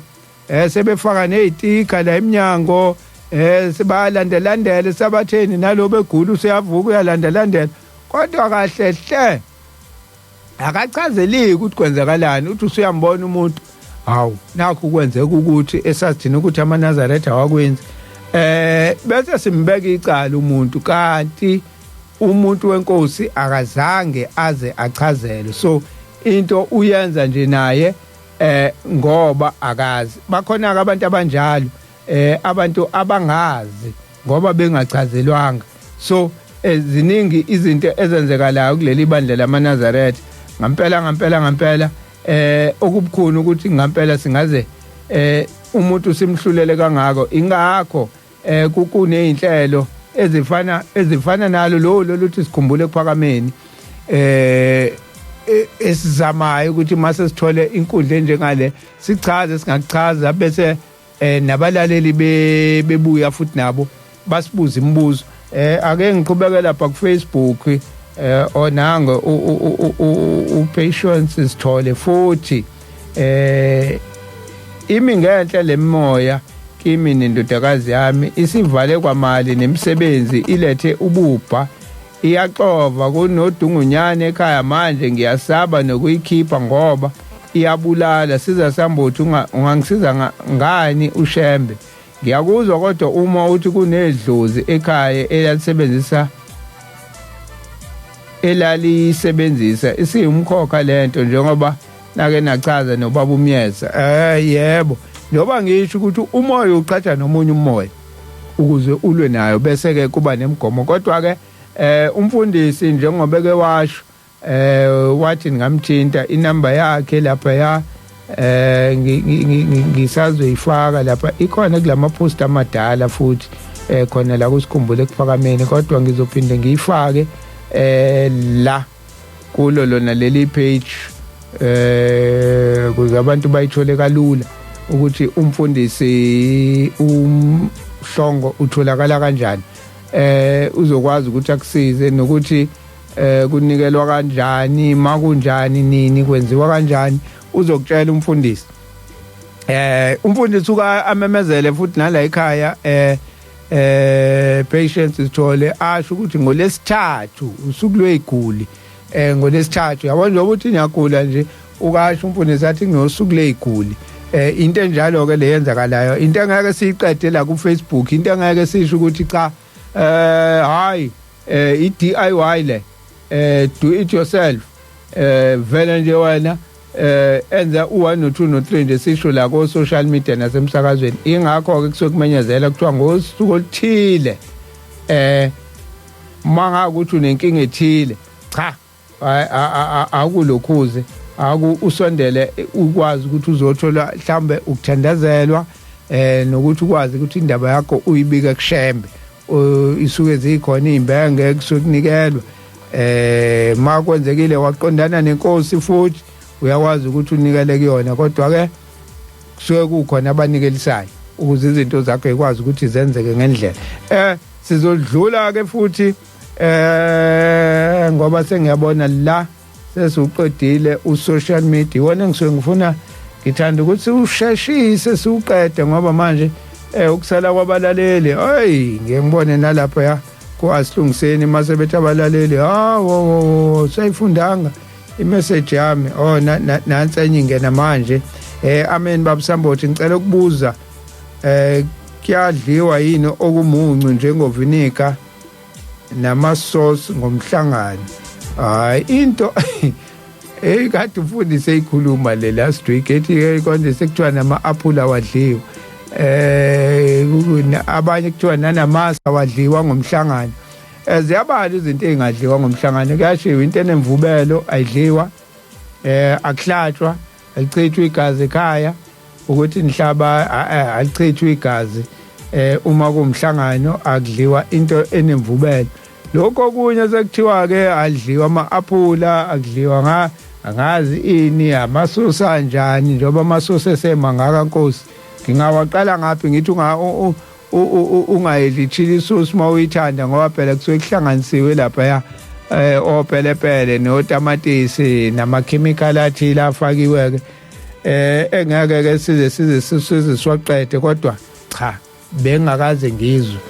sebefaka nezitika la eminyango, sebayalandelandela sabatheni, nalo begula useyavuka uyalandelandela, kodwa kahle hle akachazeliki ukuthi kwenzakalani. Uthi usuyambona umuntu, hawu, nakho kwenzeka ukuthi esazithina ukuthi amaNazaretha awakwenzi, bese simbeka icala umuntu, kanti umuntu wenkosi akazange aze achazelwe. So into uyenza nje naye ngoba akazi. Bakhona ke abantu abanjalo, abantu abangazi ngoba bengachazelwanga. So ziningi izinto ezenzekalayo kuleli bandla lamaNazaretha ngampela ngampela ngampela. Okubukhulu ukuthi ngampela singaze umuntu simhlulele kangako. Ingakho kunezinhlelo ezifana nalo lo loluthi Sikhumbule Ekuphakameni, esizamayo ukuthi mase sithole inkundla enjengale sichaze singakuchaza, bese nabalaleli bebuya futhi nabo basibuza imibuzo. Ake ngiqhubeke lapha ku Facebook. Onango u Patience Sithole futhi, imi ngenhla lemoya kimi nendodakazi yami, isivale kwamali nemisebenzi, ilethe ububha, iyaxova, kunodungunyane ekhaya. Manje ngiyasaba nokuyikhipha ngoba iyabulala. Siza Sambothi, ungangisiza ngani uShembe? Ngiyakuzwa, kodwa uma uthi kunedlozi ekhaya elalisebenzisa elalisebenzisa isiyumkhokha lento, njengoba nake nachaza nobaba uMyeza. Yebo, njengoba ngisho ukuthi umoya uqhatha nomunye umoya ukuze ulwe nayo, bese ke kuba nemigomo. Kodwa ke umfundisi njengoba eke washo, wathi ngingamthinta, inamba yakhe lapha ya ngisazoyifaka lapha, ikhona kulama post amadala futhi khona la kuSikhumbule Ekuphakameni, kodwa ngizophinde ngiyifake la kulo lona leli page kuze abantu bayithole kalula ukuthi umfundisi uMhlongo utholakala kanjani, uzokwazi ukuthi akusize nokuthi kunikelwa kanjani, makunjani, nini, kwenziwa kanjani, uzokutshela umfundisi. Umfundisi uka amemezele futhi nala ekhaya, Patience Sithole, asho ukuthi ngolesithathu usuku lweziguli, ngolesithathu, yabona, njengoba uthi ngiyagula nje, ukasho umfundisi athi ngosuku leziguli. Into enjalo ke leyenzakalayo, into engeke siyiqede la ku Facebook, into engeke sisho ukuthi cha, hayi, i DIY le, do it yourself, vele nje wena enza u1 no2 no3 nje, sisho la ko social media nasemsakazweni. Ingakho ke kusuke kumenyezela kuthiwa ngosuku oluthile, manga ukuthi unenkinga ethile, cha, akulokhuze aku usondele, ukwazi ukuthi uzothola mhlambe ukuthandazelwa, nokuthi ukwazi ukuthi indaba yakho uyibike kuShembe. Isuke zikhona izimbenge kusuke kunikelwa, makwenzekile waqondana nenkosi futhi uyakwazi ukuthi unikele kuyona, kodwa ke kusuke kukhona abanikelisayo ukuze izinto zakho ikwazi ukuthi zenzeke ngendlela. Sizodlula ke futhi ngoba sengiyabona la sesiuqedile u-social media, iwona engisuke ngifuna, ngithanda ukuthi usheshise siuqede ngoba manje ukusala kwabalaleli, hey, ngeke ngibone nalapha ya ku-Asilungiseni mase bethi abalaleli, hawo, sayifundanga imessage yami. Oh, nansi enye ingena manje. Amen baba Sambothi, ngicela ukubuza, kuyadliwa yini okumuncu njengovinika? Nama sauce ngomhlangano. Hayi, into hey, kade ufundise ikhuluma le last week, ethi ke konje sekuthiwa nama apple awadliwa, abanye kuthiwa nanamasi awadliwa ngomhlangano. Ziyabala izinto ezingadliwa ngomhlangano. Kuyashiwo into enemvubelo ayidliwa, akuhlatshwa, alichithwe igazi ekhaya, ukuthi nihlaba, alichithwe igazi uma kuwumhlangano, akudliwa into enemvubelo. Lokho okunye sekuthiwa ke adliwa ama-aphula, akudliwa nga angazi ini, amasusa kanjani, njengoba amasusa esemangaka, Nkosi, ngingawaqala ngaphi? Ngithi ungayidli chili sauce uma uyithanda, ngoba phela kusuke kuhlanganisiwe lapha opelepele notamatisi namakhemikhali athile afakiwe ke, engeke ke size siwaqede. Kodwa cha, bengakaze ngizwe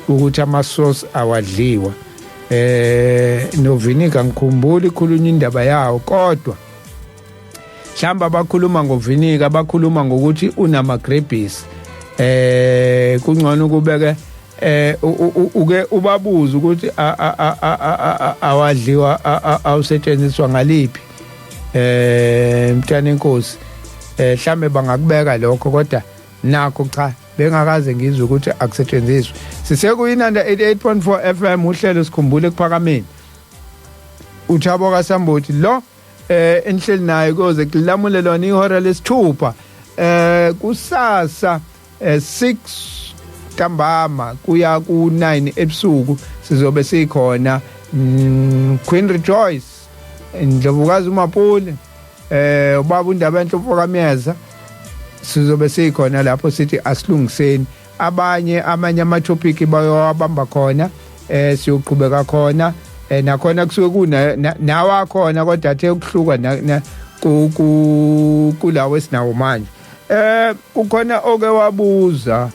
ukuthi ama-sauce awadliwa, no-vinegar ngikhumbula ikhulunywa indaba yawo, kodwa mhlawumbe abakhuluma ngo-vinegar bakhuluma ngokuthi unamagrebhisi. Kungcono ukubeke uke ubabuze ukuthi awadliwa awusetshenziswa ngaliphi, mntana enkosi, mhlambe bangakubeka lokho. Kodwa nakho cha, bengakaze ngizwe ukuthi akusetshenziswe. Sisekuyinanda 88.4 FM, uhlelo Sikhumbule Ekuphakameni. Uthabo kaSambuthi lo enhleli naye koze kulamule lona ihora lesithupha. Kusasa 6 ntambama kuya ku9 ebusuku sizobe sikhona. Queen Rejoice, Ndlovukazi uMapule, ubaba uNdaba enhle ufokamyeza, sizobe sikhona lapho. Sithi asilungiseni abanye, amanye ama topic bayowabamba khona, siyoqhubeka khona, nakhona kusuke kuna nawa khona, kodwa athe ukuhluka ku kulawo esinawo manje. Kukhona oke wabuza,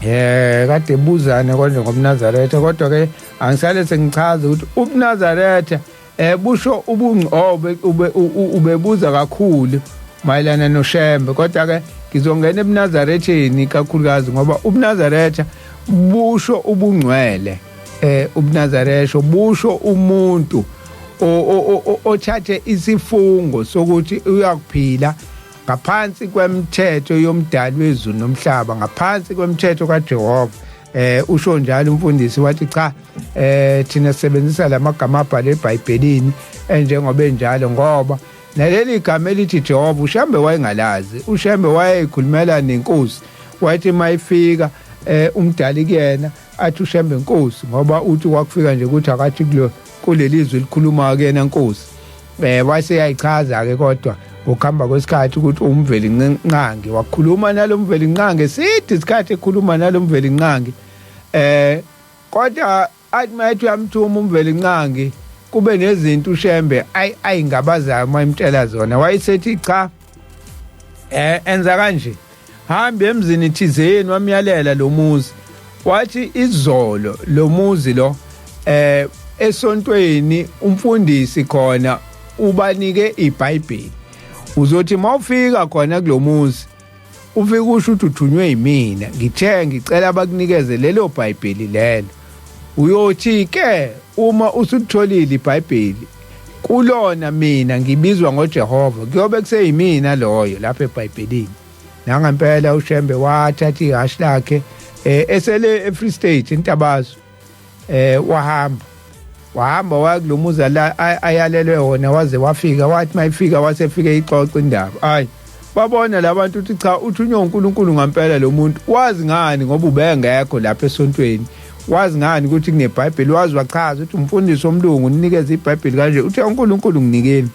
kade buzane konje ngomNazaretha, kodwa ke angisale sengichaza ukuthi ubuNazaretha busho ubungcobe. Ubebuza kakhulu mayelana noShembe, kodwa ke ngizongena ebuNazaretheni kakhulukazi, ngoba ubuNazaretha busho ubungcwele. UbuNazaretha busho umuntu othathe isifungo sokuthi uyakuphila ngaphansi kwemithetho yomdali wezulu nomhlaba, ngaphansi kwemithetho kaJehova. Usho njalo umfundisi, wathi cha, thina sisebenzisa lamagama abhalwe eBhayibhelini enjengoba enjalo, ngoba naleli gama elithi Jehova uShembe wayengalazi. UShembe wayeyikhulumela nenkosi, wayethi mayifika umdali kuyena athi uShembe Nkosi, ngoba uthi kwakufika nje ukuthi akathi kulo kuleli zwi likhuluma kuyena Nkosi. Wase yayichaza ke, kodwa ukuhamba kwesikhathi, ukuthi umveli nqangi wakhuluma nalomveli nqangi sithi isikhathi ekhuluma nalomveli nqangi, kodwa athi mayethi uyamthuma umveli nqangi, kube nezinto uShembe ayingabazayo uma imtshela zona. Wayesethi cha, enza kanje, hambe emzini thizeni. Wamyalela lo muzi, wathi izolo lo muzi lo esontweni umfundisi khona ubanike iBhayibheli, uzothi mawufika khona kulomuzi ufike usho ukuthi uthunywe yimina, ngithe ngicela bakunikeze lelo Bhayibheli lelo. Uyothi ke uma usutholile iBhayibheli, kulona mina ngibizwa ngoJehova, kuyobe kuseyimina loyo lapha eBhayibhelini. Nangempela uShembe wathatha ihashi lakhe, esele eFree State intabazo, wahamba waya kulomuzi la ayalelwe wona, waze wafika. Wathi mayifika wasefike ixoxa indaba, hayi, babona labantu ukuthi cha, uthunywe uNkulunkulu ngempela lo muntu. Wazi ngani? Ngoba ubengekho lapha esontweni, wazi ngani ukuthi kuneBhayibheli? Wazi wachaza ukuthi umfundisi omlungu unikeza iBhayibheli kanje, uthe uNkulunkulu nginikeni,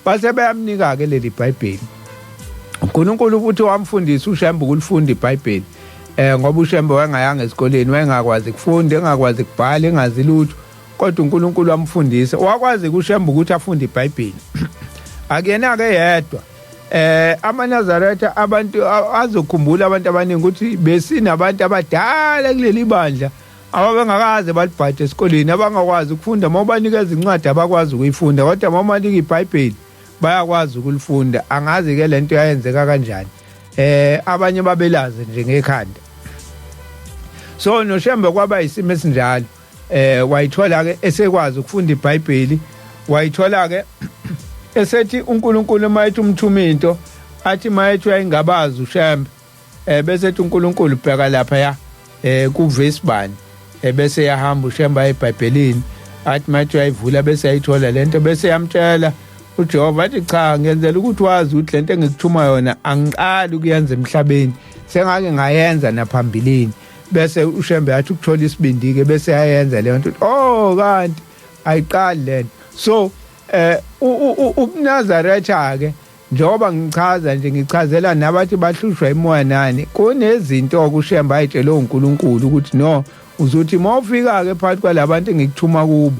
base bayamnika ke leli Bhayibheli. uNkulunkulu futhi wamfundisa uShembe ukulifunda iBhayibheli, ngoba uShembe wayengayanga esikoleni, wayengakwazi ukufunda, engakwazi ukubhala, engazi lutho, kodwa uNkulunkulu wamfundisa, wakwazi uShembe ukuthi afunde iBhayibheli. Akuyena ke yedwa, amaNazaretha, abantu azokhumbula, abantu abaningi, ukuthi besinabantu abadala kuleli bandla ababengakaze balibhade esikoleni, abangakwazi ukufunda. Uma ubanikeza incwadi abakwazi ukuyifunda, kodwa uma ubanika iBhayibheli bayakwazi ukulifunda. Angazi ke lento yayenzeka kanjani, abanye babelazi nje ngekhanda. So noShembe kwaba isimo esinjalo. Wayithola ke esekwazi ukufunda iBhayibheli, wayithola ke esethi uNkulunkulu mayethi umthuma into, athi mayethi uyayingabaza uShembe, bese ethi uNkulunkulu bheka lapha ya kuvesi bani, bese yahamba uShembe eBhayibhelini, athi mayethi uyayivula bese ayithola lento, bese yamtshela uJehova athi cha, ngenzela ukuthi wazi ukuthi lento engikuthuma yona angiqali ukuyenza emhlabeni, sengake ngayenza naphambilini. Bese uShembe athi ukuthola isibindi ke, bese yayenza leyo nto. Oh, kanti ayiqali lento. So ubuNazaretha ke, njengoba ngichaza nje, ngichazela nabathi bahlushwa imoya nani, kunezinto okuShembe ayitshele uNkulunkulu ukuthi no, uzothi mawufika ke phakathi kwalabantu engikuthuma kubo,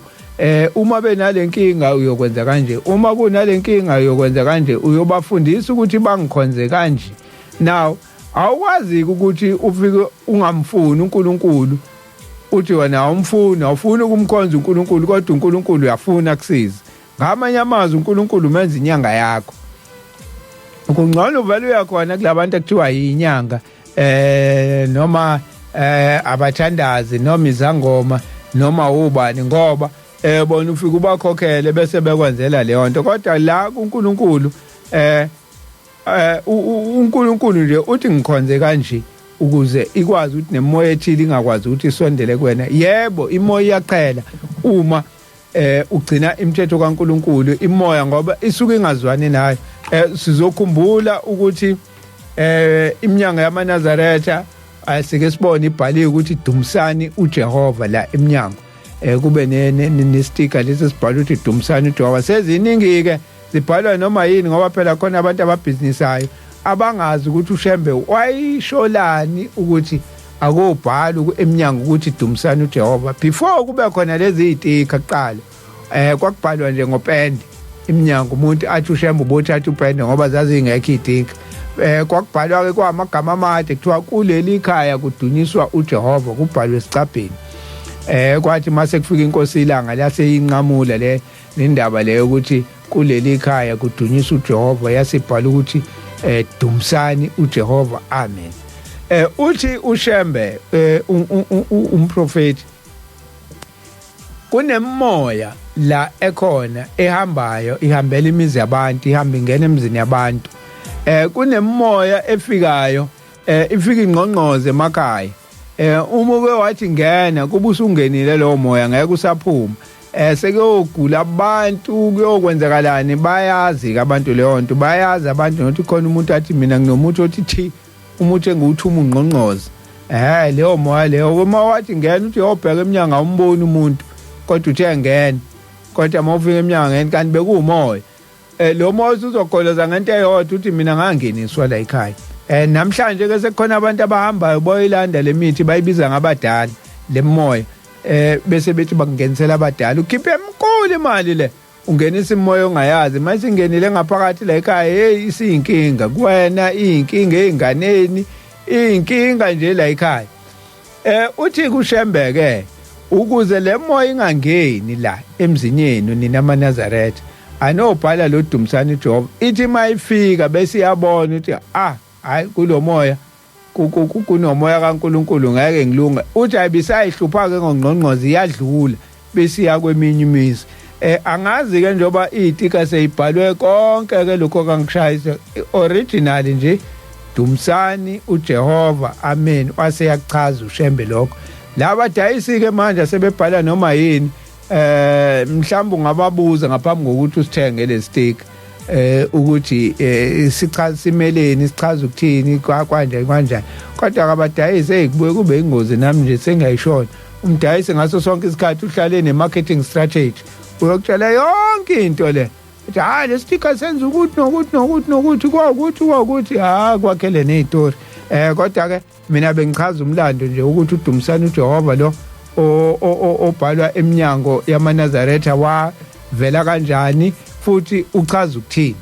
uma benalenkinga uyokwenza kanje, uma kunalenkinga uyokwenza kanje, uyobafundisa ukuthi bangikhonze kanje. Now awukwazi ukuthi ufike ungamfuni uNkulunkulu, uthi wena awumfuni, awufuni ukumkhonza uNkulunkulu, kodwa uNkulunkulu uyafuna kusiza. Ngamanye amazwi uNkulunkulu umenza inyanga yakho. Kungcono uvele uyakhona kulabantu ekuthiwa yinyanga, noma abathandazi noma izangoma noma ubani, ngoba bona ufika ubakhokhele bese bekwenzela leyo nto. Kodwa la kuNkulunkulu uNkulunkulu nje uthi ngikhonze kanje ukuze ikwazi ukuthi nemoya ethile ingakwazi ukuthi isondele kuwena. Yebo, imoya iyaqhela uma ugcina imithetho kaNkulunkulu, imoya ngoba isuke ingazwani nayo. Sizokhumbula ukuthi iminyango yamaNazaretha asike sibone ibhaliwe ukuthi dumisani uJehova la eminyango, kube ne sticker lesi sibhala ukuthi dumisani uJehova. Seziningi ke zibhalwa noma yini, ngoba phela khona abantu ababhizinisisayo abangazi ukuthi uShembe wayisholani ukuthi akubhala eminyango ukuthi dumisani uJehova. Before kube khona lezi zitika kuqala, kwakubhalwa nje ngopende iminyango, umuntu athi uShembe ubothatha upende ngoba zazingekho izitika. Kwakubhalwa ke kwamagama amade kuthiwa kuleli khaya kudunyiswa uJehova, kubhalwe esicabheni. Kwathi mase kufika inkosi ilanga laseyinqamula le nendaba leyo ukuthi kuleli khaya kudunyiswa uJehova, yasibhala ukuthi dumisani uJehova, amen. Uthi uShembe umprofeti, kunemoya la ekhona ehambayo, ihambela imizi yabantu, ihamba ingena emizini yabantu. Kunemoya efikayo, ifika ingqongqoze emakhaya. Uma uke wathi ngena, kuba usungenile lowo moya ngeke usaphuma. Sekuyogula abantu, kuyokwenzakalani, bayazi ke abantu leyo nto, bayazi abantu nokuthi khona umuntu athi mina nginomuthi othi thi, umuthi engiwuthuma ungqongqoze. Leyo moya leyo, uma wathi ngena uthi uyobheka eminyango awumboni umuntu, kodwa uthe ngena, kodwa uma ufika eminyango ngena kanti bekuwumoya. Lo moya usuzogoloza ngento eyodwa uthi mina ngangeniswa la ekhaya. Namhlanje ke sekukhona abantu abahambayo boyilanda lemithi, bayibiza ngabadala lemoya, bese bethi bakungenisela abadala, ukhiphe emkhulu imali le, ungenisa imoya ongayazi. Mase ingenile ngaphakathi la ekhaya, hey, isiyinkinga kuwena, iyinkinga einganeni, iyinkinga nje la ekhaya. Uthi kuShembe ke ukuze le moya ingangeni la emzini yenu nina amaNazaretha, anobhala lo dumisani uJehova, ithi mayifika bese iyabona ukuthi ah hayi, kulomoya kunomoya kaNkuluNkulu, ngeke ngilunge. Uthi ayibisayihlupha ke ngongqongqozi, iyadlula bese iya kweminye imizi. Angazi ke njoba izitika seyibhalwe konke ke lokho kangishayisa original nje, dumisani uJehova, amen. Wase yakuchaza uShembe lokho. Laba dayisi ke manje sebebhala noma yini, mhlawumbe ungababuza ngaphambi kokuthi usithenge le stick, ukuthi sichaza simeleni, sichaza ukuthini, kanjani kanjani. Kodwa akabadayisi, hey, kubuye kube ingozi. Nami nje sengiyayishona, umdayisi ngaso sonke isikhathi uhlale ne-marketing strategy, uyokutshela yonke into le, uthi hayi, le sticker senza ukuthi nokuthi nokuthi nokuthi, kwawukuthi kwawukuthi, ha, kwakhele nezitori. Kodwa ke mina bengichaza umlando nje ukuthi udumisani uJehova lo obhalwa eminyango yamaNazaretha wavela kanjani futhi uchaza ukuthini.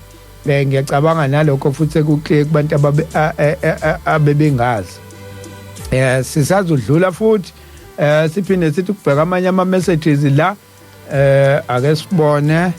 Ngiyacabanga nalokho futhi sekuclear kubantu abebengazi. Sisazodlula futhi siphinde sithi ukubheka amanye ama messages la. Ake sibone.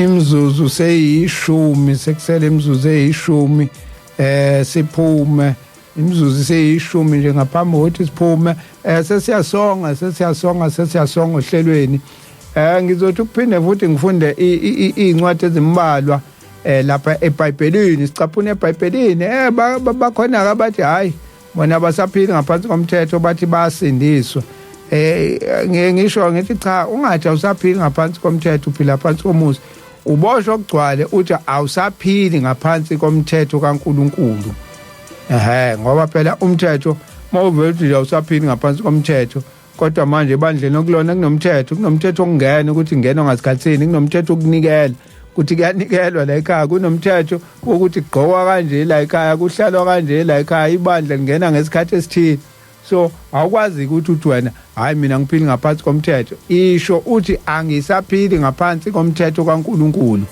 Imzuzu seyishumi, sekusele imizuzu eyishumi siphume. Imizuzu seyishumi nje ngaphambi kokuthi siphume, sesiyasonga sesiyasonga sesiyasonga ohlelweni. Ngizothi ukuphinde futhi ngifunde iy'ncwadi ezimbalwa lapha eBhayibhelini, sicaphune eBhayibhelini. Bakhona abathi hayi bona basaphila ngaphansi komthetho, bathi bayasindiswa. Ngisho ngithi cha, ungathi awusaphili ngaphansi komthetho, uphila phansi komusa. Uboshwa okugcwale uthi awusaphili ngaphansi komthetho kaNkuluNkulu. Ngoba phela umthetho mawuvela uthi awusaphili ngaphansi komthetho, kodwa manje ebandleni okulona kunomthetho, kunomthetho okungena ukuthi ngena ngasikhathini, kunomthetho okunikela ukuthi kuyanikelwa la ekhaya, kunomthetho wokuthi kugqokwa kanje la ekhaya, kuhlalwa kanje la ekhaya, ibandla lingena ngesikhathi esithile. So awukwazi ukuthi uthi wena hayi mina ngiphili ngaphansi komthetho. Isho uthi angisaphili ngaphansi komthetho kaNkuluNkulu,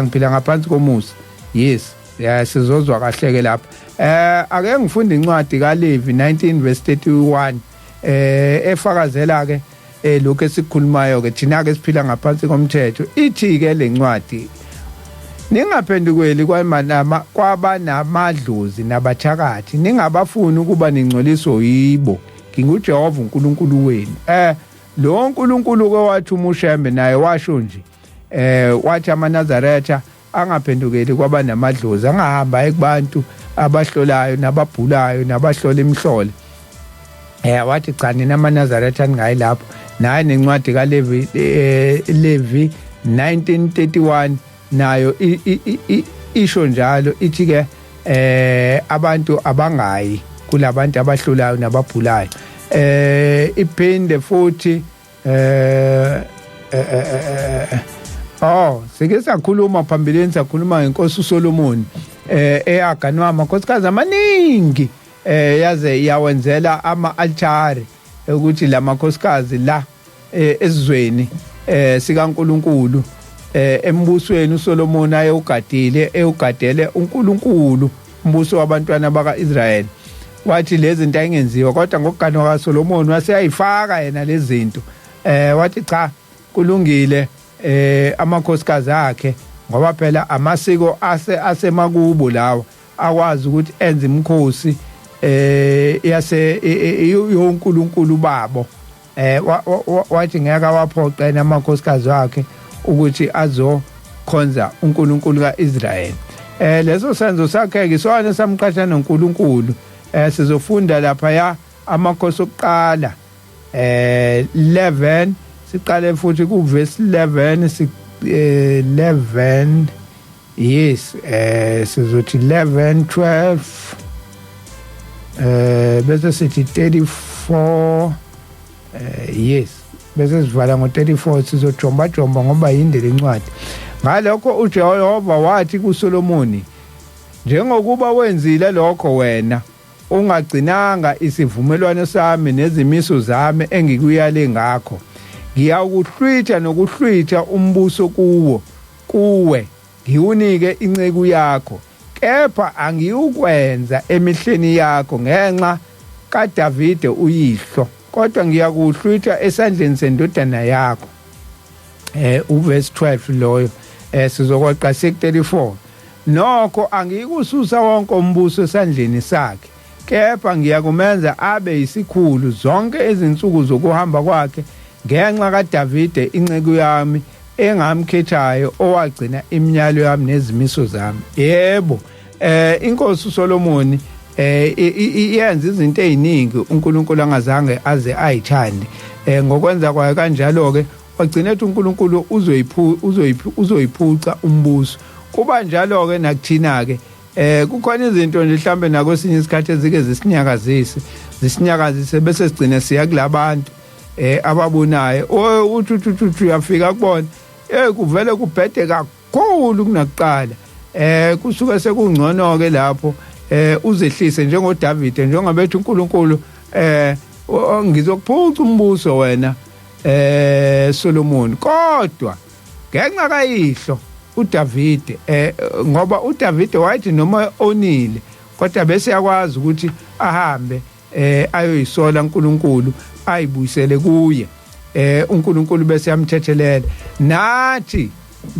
ngiphila ngaphansi komusa. Yes, sizozwa kahle ke lapha. Ake ngifunde incwadi kaLevi 19 verse 31 efakazela ke lokho esikhulumayo ke thina ke siphila ngaphansi komthetho. Ithi ke lencwadi, ningaphendukeli kwamanama kwabanamadlozi nabathakathi, ningabafuni ukuba ningcoliswe yibo, nginguJehova uNkulunkulu wenu. Lo uNkulunkulu ke wathi uMushembe naye washo nje, wathi amaNazaretha angaphendukeli kwabanamadlozi, angahamba ekubantu abahlolayo nababhulayo nabahlola imhlolo. Wathi cha nina amaNazaretha ningayi lapho. Naye nencwadi kaLevi Levi 1931 nayo isho njalo, ithi ke abantu abangayi kulabantu abahlulayo nababhulayo. Iphinde futhi sike sakhuluma phambilini, sakhuluma ngenkosi uSolomon eyaganwa amakhosikazi amaningi, yaze yawenzela ama-altare ukuthi lamakhosikazi la esizweni sikaNkuluNkulu, embusweni uSolomon ayewugadile, ewugadele uNkulunkulu umbuso wabantwana bakaIsrayeli. Wathi lezi zinto ayingenziwa, kodwa ngokuganwa kaSolomon waseyayifaka yena lezi zinto. Wathi cha kulungile, amakhosikazi akhe, ngoba phela amasiko asemakubo lawa, akwazi ukuthi enze imikhosi yase yoNkulunkulu babo. Wathi ngeke awaphoqe namakhosikazi wakhe ukuthi azokhonza uNkulunkulu kaIsrayeli. Leso senzo sakhe ke isona samqasha noNkulunkulu. Sizofunda lapha ya amakhosi okuqala 11, siqale futhi ku verse 11, 11, yes, sizothi 11 12, bese sithi 34, yes, bese sivala ngo 34. Sizojomba jomba ngoba yinde lencwadi. Ngalokho uJehova wathi kuSolomoni, njengokuba wenzile lokho wena ungagcinanga isivumelwano sami nezimiso zami engikuyale ngakho, ngiyakuhlwitha nokuhlwitha umbuso kuwo kuwe, ngiwunike inceku yakho, kepha angiyukwenza emihleni yakho ngenxa kaDavide uyihlo, kodwa ngiyakuhlwitha esandleni sendodana yakho. Uverse 12 loyo, sizokweqa 634. Nokho angiyikususa wonke umbuso esandleni sakhe, kepha ngiyakumenza abe isikhulu zonke izinsuku zokuhamba kwakhe ngenxa kaDavide inceku yami engamkhethayo, owagcina imiyalo yami nezimiso zami. Yebo, inkosi uSolomoni iyenza izinto eziningi uNkulunkulu angazange aze ayithande. Ngokwenza kwayo kanjalo ke wagcina ethi uNkulunkulu uzoyiphuca umbuso. Kuba njalo ke nakuthina ke, kukhona izinto nje mhlambe nakwesinye isikhathi ezike zisinyakazise bese sigcine siya kulabantu ababonayo. Uthi uthi uyafika kubona, kuvele kubhede kakhulu kunakuqala. Kusuke sekungcono ke lapho uzehlise njengoDavid, njengoba ethi uNkulunkulu ngizokuphuca umbuso wena Solomon, kodwa ngenxa kayihlo uDavid, ngoba uDavid wayethi noma onile kodwa bese yakwazi ukuthi ahambe ayoyisola uNkulunkulu, ayibuyisele kuye, uNkulunkulu bese yamthethelela. Nathi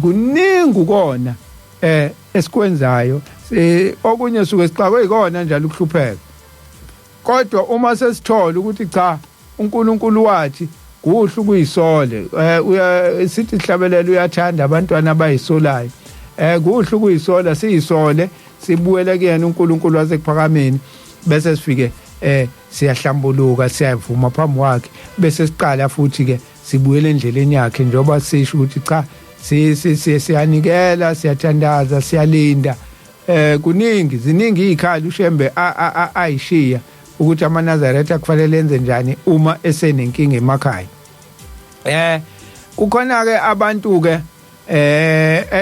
Kuningi kona esikwenzayo, okunye suke sixakwe ikona njalo ukuhlupheka. Kodwa uma sesithola ukuthi cha, uNkulunkulu wathi kuhle ukuyisole, sithi sihlabelela uyathanda abantwana abayisolayo. Kuhle ukuyisola, siyisole, sibuyele kuyena uNkulunkulu wasekuphakameni, bese sifike siyahlambuluka, siyavuma phambi kwakhe, bese siqala futhi ke sibuyele endleleni yakhe, njengoba sisho ukuthi cha, siyanikela, siyathandaza, siyalinda. Kuningi, ziningi izikhali uShembe ayishiya ukuthi amaNazaretha kufanele enze njani uma esenenkinga emakhaya. Kukhona ke abantu ke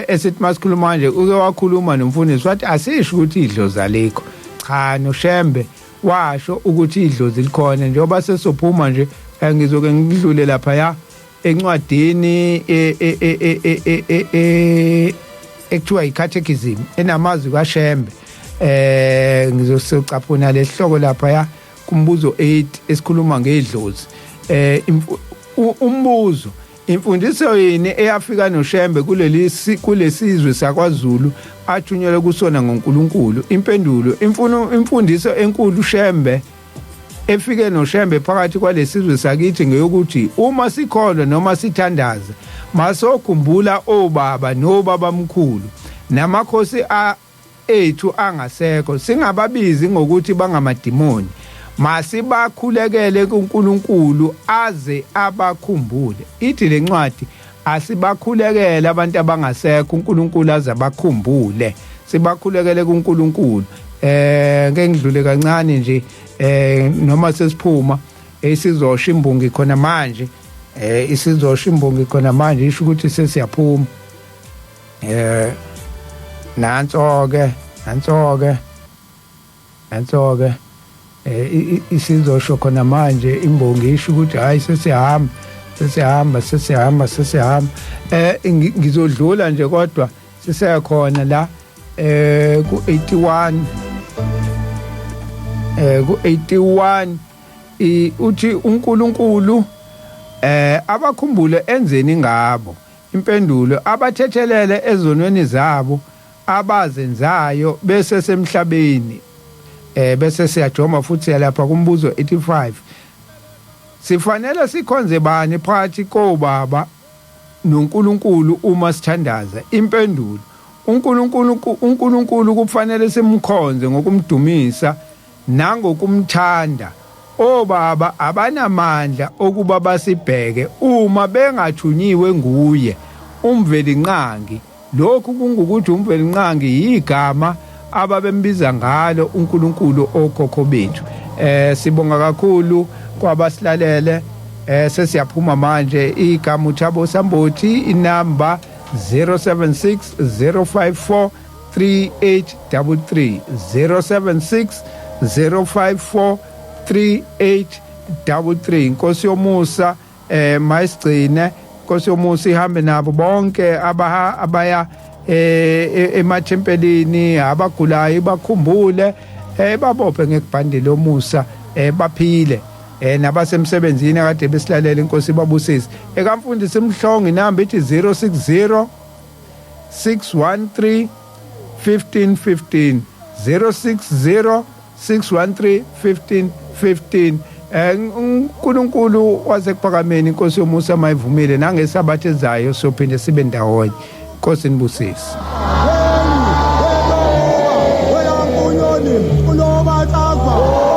esithi masikhuluma nje, uke wakhuluma nomfundisi wathi asisho ukuthi idlozi alikho. Cha, noShembe washo ukuthi idlozi likhona. Njengoba sesophuma nje, ngizoke ngidlule lapha ya encwadini ekuthiwa i-Catechism enamazwi kaShembe. Ngizocaphuna lesihloko lapha ya kumbuzo 8 esikhuluma ngedlozi. Umbuzo: imfundiso yini eyafika noShembe kuleli kulesizwe sakwaZulu athunyelwe kusona ngoNkulunkulu? Impendulo: imfuno imfundiso enkulu Shembe efike noShembe phakathi kwalesizwe sakithi ngeyokuthi uma sikholwa noma sithandaza, masokhumbula obaba nobaba mkhulu namakhosi ethu angasekho, singababizi ngokuthi bangamadimoni, masibakhulekele kuNkulunkulu aze abakhumbule. Ithi lencwadi asibakhulekele abantu abangasekho, uNkulunkulu aze abakhumbule, sibakhulekele kuNkulunkulu. Ngeke ngidlule kancane nje, noma sesiphuma, isizosha imbongi khona manje, isizosha imbongi khona manje, isho ukuthi sesiyaphuma. Nanso ke, nanso ke, nanso ke, isizosho khona manje imbongi, isho ukuthi hayi, sesihamba, sesihamba, sesihamba, sesihamba. Ngizodlula nje, kodwa sisekhona la ku 81, ku 81 uthi uNkulunkulu abakhumbule enzeni ngabo? Impendulo: abathethelele ezonweni zabo abazenzayo bese semhlabeni. Bese siyajoma futhi lapha kumbuzo 85: sifanele sikhonze bani phakathi kobaba noNkulunkulu uma sithandaza? Impendulo: uNkulunkulu. uNkulunkulu kufanele simkhonze ngokumdumisa nangokumthanda. Obaba abanamandla okuba basibheke uma bengathunyiwe nguye uMvelinqangi. Lokhu kungukuthi uMvelinqangi yigama ababembiza ngalo uNkulunkulu okhokho bethu. Sibonga kakhulu kwabasilalele. Sesiyaphuma manje. Igama uThabo Sambothi, inamba 076 054 3833, 076 054 3833. Inkosi yomusa mayisigcine, Inkosi yomusa ihambe nabo bonke abaha abaya emathempelini, abagulayo bakhumbule, babophe ngekubhande lomusa, baphile, nabasemsebenzini akade besilalela, inkosi babusise. Ekamfundisi Mhlongo inamba ithi 060 613 1515, 060 613 1515. uNkulunkulu wasekuphakameni, inkosi yomusa mayivumile, nangesabatha ezayo sophinde sibe ndawonye. Inkosi nibusise. Wena Mpunyoni uloba tsakwa.